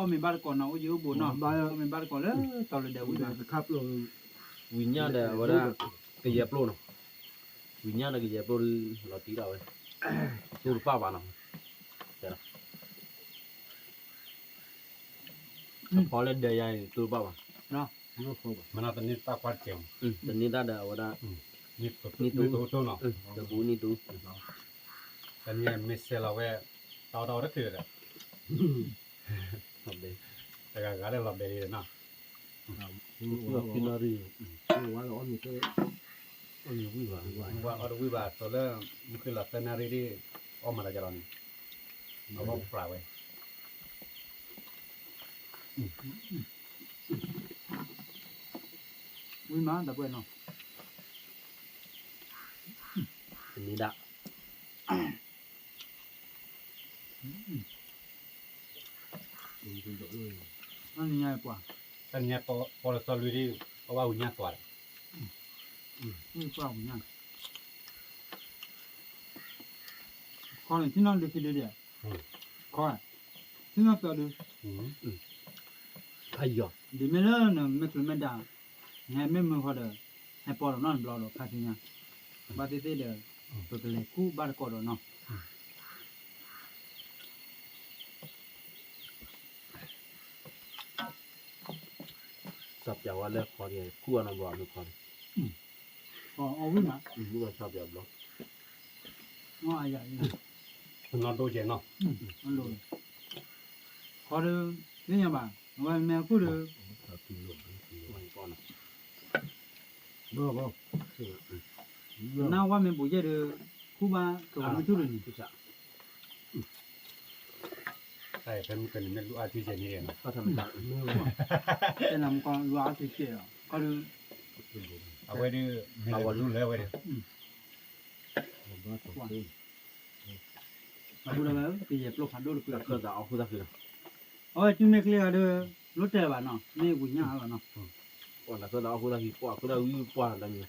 လီၤ ဒီပုၢ်ဒီဝဲၢ်ဧၢ အီၣ်မ့ၤဘၣ်တကိးနီၤ အိၣ်ယံၤအိၣ်ဘူးနီၤ အီၣ်မ့ၤဘၣ်တကိးလၢတီလၢဒဲးဝံၤဘၣ် ဝံၤညၣ်ဒီးအဝဲဒၣ် ကယဲၢ်ပျိၢ်နီၤ ဝံၤညၣ်ဒီးကယဲၢ်ပျိၢ်ဒုး လီၤတံၢ်ဒၣ်ဝဲ တိၢ်တပၣ်ဘၣ်နီၤ တဲလီၤ ဖီလၢဒဲးယါအံၤ တိၢ်တပၣ်ဘၣ် မ့ၢ်နီၢ်တန့ၢ်တၢ်ကွၢ်တကဲးမး တန့ၢ်တၢ်ဒီးအဝဲဒၣ် နံၣ်တူ နံၣ်တူ တပူၤနံၣ်တူ တနံၤမ့ၢ်ဆဲးလီၤဝဲ တၢ်အီၣ်တၢ်အီတချုးဒီး တဂၤဂၤလၢလီၤဘဲလံနီၤ ဝံၤဘၣ် အီၣ်တဝံၣ်ဘၣ် သိးလၢ မုၢ်ဃ့လီၤသၢနၣ်ရံၣ်ဒ် အီၣ်မၤတၢ်ကလီၤန့ၣ် အဝဲပြးဝဲ ဝံၤမး ဒီပုၢ်ဝဲၢ်နီၤ တနံၤဒၣ် တနံၤညါပှၤ တနံၤညါပီလၢစီလွံၢ်ဒ် အီၣ်ဘၣ်ဝံၤညၣ်သွါဒီး ဝံၤပှၢ်ဝံၤညၣ် ခီန့ၣ် ထံၣ်နီၣ်ဒုးခံဒုဒံး ခီ ထံၣ်နီၣ်သၢဒု ဒ်မ့ၢ်လၢနမ့ၢ်ချုးမ့ၢ်ဒၣ် နဟဲမ့ၢ်မုာ်ဃီဒီး ဟဲပီလီၤနီၣ်တဘျီဒီးခါဆူညါ ဘၣ်သ့ၣ်သ့ၣ်ဒီး ပကလဲၤခူၣ်ဘၣ်တကိးဒီးနီၤ စီၤပၠးဝဲလၢခီဒံး ခူၣ်အနီတဘျီမ့ၢ်ခီဒံး အီၣ်ဝံၣ်မး မုၢ်ဂီၤစီၤပၠးဘျီ နီၢ်ဒိကဲနီၤ ခီဒီး သ့ၣ်ညါဘၣ် အဝဲမ့ၢ်ခူၣ်ဒီး နဝဲမ့ၢ်ဘူးယဲၢ်ဒီး ခူၣ်ဘၣ်ကဝဲမ့ၢ်ထူၣ်လၢန့ၣ် ဖဲမုၢ်ကနံၤမ့ၢ်လူအါထံဆဲးန့ၣ် တဲနၤမကီလူအါထံဆဲး ခီဒီး အဝဲဒၣ် မ့ၢ်လူလၢဝဲဒၣ် အဃိဒီး ကယဲၢ်ပျိၢ်ဖးဒိၣ်တဖု အဝဲတုၤမ့ၢ်ချ့ဂၤဒီး လိၣ်တဲာ်ဘၣ်နီၤ မ့ၢ်ဝံၤညၣ်လီၤနီၤ ပှၤလၢသၢသးအီၣ်ဃိသၣ်ခံ ပှၤဃိသၣ်ဝံၤပှၤတၢ်မံၤ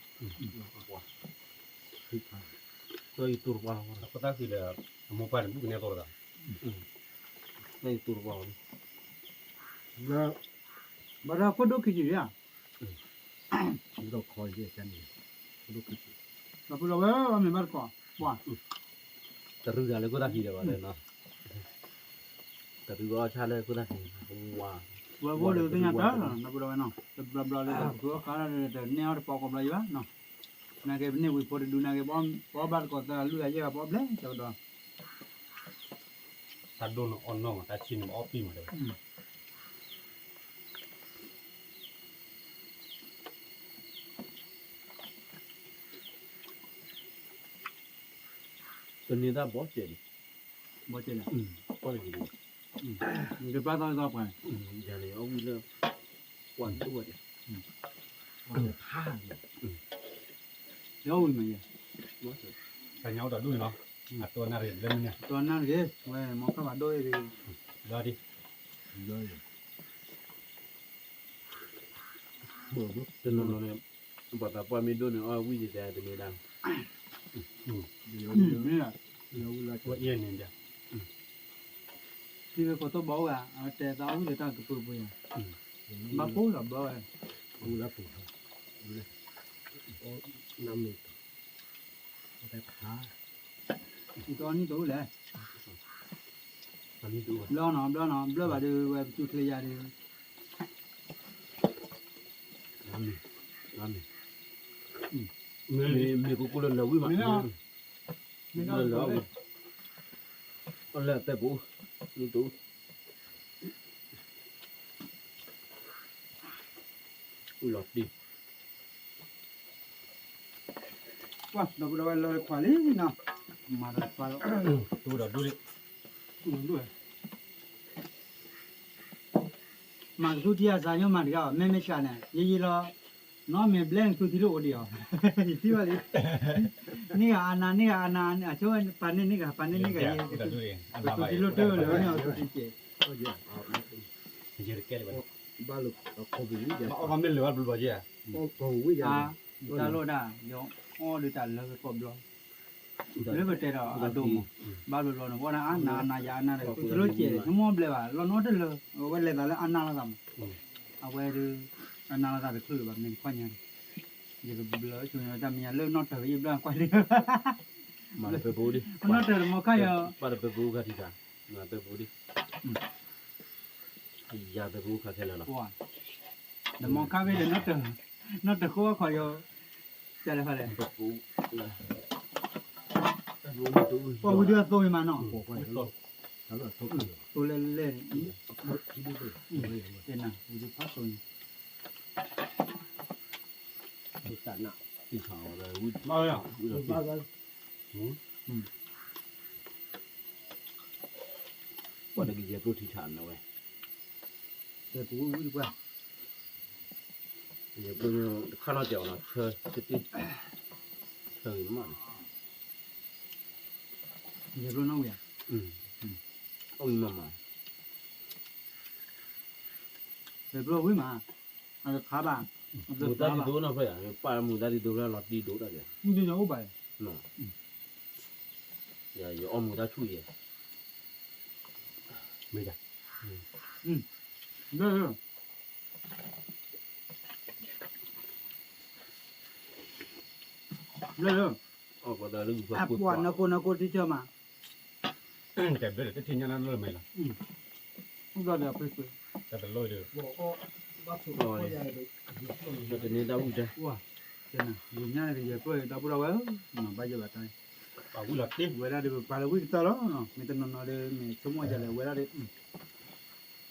ပှၤ ဃိသၣ်ယတူၢ်တပှၢ်လီၤ ဃိသၣ်ခံဒီး အမိၢ်ပၢ်န့ၣ် ဘူးကနဲသိးတဂၤ သၣ်ယတူၢ်တပှၢ်လီၤ ဘၣ်ဒီးခိၣ်ဒိၣ်ခံဆံးဧါ ဒီးခိၣ်ဒိၣ်ခံဆံး ဒီပုၢ်ဒီဝဲၢ် အီၣ်မ့ၤဘၣ်တကိး ပှၤ တရူးတဂၤလၢခိၣ်သၣ်ခံဒီးဘၣ်ဒီးနီၤ တရူးအီၣ်ဆၣ်လၢခိၣ်သၣ်ခံ ဝဲအိၣ်ဒီးသ့ၣ်ညါတၢ်လီၤ ဒီပုၢ်ဒီဝဲၢ်နီၤ တဘျီဘျီလၢတၢ်ကဖုအီၣ်ခါဒီး တန့ၢ်အီၣ်တပီကိးဘျီယံၤဘၣ်နီၤ နာ်က့ပန့ၢ်ဝံၤဖိတဒုနာ်က့ ပအီၣ်ဘၣ်တကိးသၢဂၤလွံၢ်ဂၤယဲၢ်ဂၤ ပအီၣ်ဘျဲၣ်ကဒီး, တၢ်ဒိၣ်န့ၣ်အီၣ်နီၢ်မး တၢ်ဆံးန့ၣ်ပအီၣ်ပံၣ်မးတဲဝဲ, တန့ၤတၢ်ဘီစဲးဒံး, ဘီစဲးလဲၣ်, ပီၣ်တက့ၤဒံး, ယပၢ်သီသီပှၤ, ယၤန့ၣ်အီၣ်ဝံၣ်လၢ, ပှၤဒိၣ်ဝဲဒံး, ပှၤဖး, ယအီၣ်ဝံၣ်မးယဲ, တၢ်ညါအိၣ်တၢ်ဒိၣ်န့ၣ်လီၤ, အတိနၢ်တဂ့ၤလၢမနုၤ, တိနၢ်တဂ့ၤ, ဝဲမီခါဘၣ်ဒိၣ်အံၤဒံး, လီၤဒံး, တနီၤနီၤန့ၣ်, ပှၤသးပှၢ်မ့ၢ်ဒိၣ်န့ၣ် အီၣ်ဝံၣ်ဒံးတဲတန့ၤဒၣ်, ထံဂ့ၤကီၢ်တဘီအိၣ်ဧါ, အဝဲတဲသးအီၣ်ဝံၣ်ဒီးတၢ်ကပၢပှဲၤဧါ, ဘၣ်ကိၢ်လီၤဘျီဝဲ, အဝံၣ်လၢပူၤ, နမ့ၢ်, တၢ်ဖး, ယကအီၣ်နံၣ်တအိၣ်လဲၣ်, ဘျီနီၤ ဘျီနီၤ ဘျီဘၣ်ဒီးဝဲပသူချ့ယၤဒီး, မ့ၢ်, မ့ၢ်ကိၣ်ကိၣ်လၢလၢဝံၣ်မး, လၢလၢဝံၣ်, အီၣ်လၢအသဲပူၤ, နံၣ်တအိၣ်, လီၤတံၢ် ပှၤဒီပုၢ်ဒီဝဲၢ်လၢခွးလံနီၤ, မၤဒီးခွးလီၤ, တူၢ်ဒီးဒူၣ်လံ, မၤကသူထံအစးညိမၤတဂၤအီၤ မ့မ့ၢ်စှၤန့ၣ် ယယံၤလီၤ, နီၢ်မ့ၢ်ဘျဲၣ်ကသူထံလိၣ်အိၣ်ဒံးအီၤ, ယထံၣ်ဘၣ်လံ, န့ၢ်ဂၤအနၤ န့ၢ်ဂၤအနၤ, အဆိပာ်န့ၢ်န့ၢ်ဂၤ ပာ်န့ၢ်န့ၢ်ဂၤယဲ, ကသူထံလိၣ်တၢၢ်လၢန့ၣ်အီၤကသူထံကဲး ဘၣ်လၢအီၣ်မ့ၢ်လၢာ်ဘၣ်တဘျီဘျီက့ၤ, တၢ်လိၣ်ဒၣ် ယအီၣ်ဒီးတၢ်လၢကီၢ်ဘျီ, လၢပတဲဒီးအဒိၣ်မး, ဘၣ်ဘျီဘျီန့ၣ် ပှၤဒၣ်အါနၤအနၤယၤအနၤဒီး ကသူထံလိၣ်ကဲး နမိၢ်ဘျဲၣ်ဘၣ် လီၤနီတလၢ, အဝဲလဲၤသးလၢအနၢ်လိာ်သးမး, အဝဲဒၣ် အနၢ်လိာ်သးတချုးဘၣ် မ့ၢ်တခီညါန့ၣ်, ယကဘျၢဆိတၢ်မံၤညါလၢနီၢ်တၢၤယဘျၢကွၢ်လံ, မၤတပၢၤပူၤဒံး, နီၢ်တၢၤတမီၤခါယီၤ, ဘၣ်တပၢၤပူၤခါထံၣ်တၢ်, မၤတပၢၤပူၤဒံး, ယၤတပၢၤပူၤခါခဲလၢာ်လီၤ, တမီၤခါဖဲဒီး နီၢ်တၢၤဃိခီယီၤ, ကလဲၤဖဲလဲၣ်, ပှၤဝံၤဒုးအသိမးနီၤ, သိလဲၣ်လဲၣ်န့ၣ်, တဲနၤဝံၤဒုးဖးသိန့ၣ်, တၢ်နး, တံၢ်ဆးအီၤ, ပှၤတကယဲၢ်ကျိထံဆးန့ၣ်ဝဲ, တဲပူၤဝံၤတပှၢ်, ယဲၢ်ကျိတခါနီတစဲးအီၤနီၤ ဆၢတ့ၢ်, ဆၢဂ့ၤမးန့ၣ်, ယဲၢ်ကျိနီၣ်ဝံၤဧါ, အိၣ်မးမး, ယဲၢ်ကျိဝံၤမး, အတခါဘၣ်, မူဒါဒ်သိးနီၤဖဲယၤ ပာ်မူဒါဒ်သိးလၢလီၤတံၢ်ဒိၣ်တၢ်ဒီး, မူဒါအိၣ်ဘၣ်, ယအီၣ်မူဒါဆူၣ်ယဲၢ်, မ့ၢ်ဒၣ်, အပှၤနကိနကိတံၢ်ကၢမး, တဘျီတထံၣ်ညါနၤလၢမဲာ်လီၤ, တဘျီဒီး, တန့ၢ်တၢ်ဝံၣ်တၢ်, ဝံၤညါကယဲၢ်ပၢၢ်ဒီပုၢ်ဒီဝဲၢ်, ဘၣ်ယိၣ်ဘၣ်တၢ်, ဝဲဒၣ်ဒီးပပာ်လၢဝံၣ်ကတၢၢ်လီၤ, မ့ၢ်တနီၤနီၤဒီးမ့ၢ်ဆိကမိၣ်ဒ်လဲၣ် ဝဲဒၣ်ဒီး,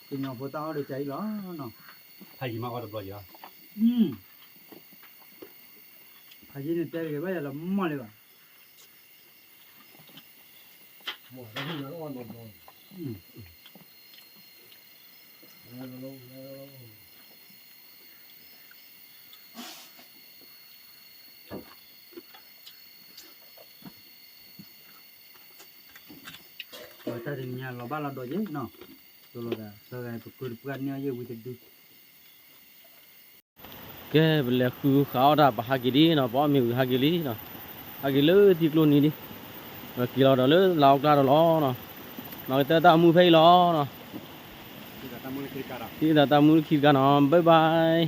ကညီဖိတၢ်အီၣ်ဒီးကါအံၤလီၤ, ဖးယံၤမးအီၣ်တဘျီယၤ, ဖးယံၤန့ၣ်တဲတဂ့ၤဘၣ်ယၤလီၤမီၢ်လံဘၣ် တၢ်တနံၤညါလီၤဘၣ်လီၤဒီးယဲနီၤ, သိလီၤသး သၢဂၤပကုၢ်တပှၢ်န့ၢ်အီၣ်ယဲၢ်ဝံတဒု ကဲ ပလဲၤဃုဃာ်အီၣ်တၢ် ပဟးက့ၤလံနီၤ, ပအီၣ်မ့ၤဝံၤဟးက့ၤလံနီၤ, ဟးက့ၤလၢထံကျိနံၤလံ, က့ၤလီၤဒီးလၢလၢ်အီကျါဒီးလီၤနီၤ, နီၢ်ကတၢၢ်တၢ်မူဖဲအံၤလီၤနီၤ, ထံၣ်သးတၢ်မူလၢခံတခါနီၤ, bye bye.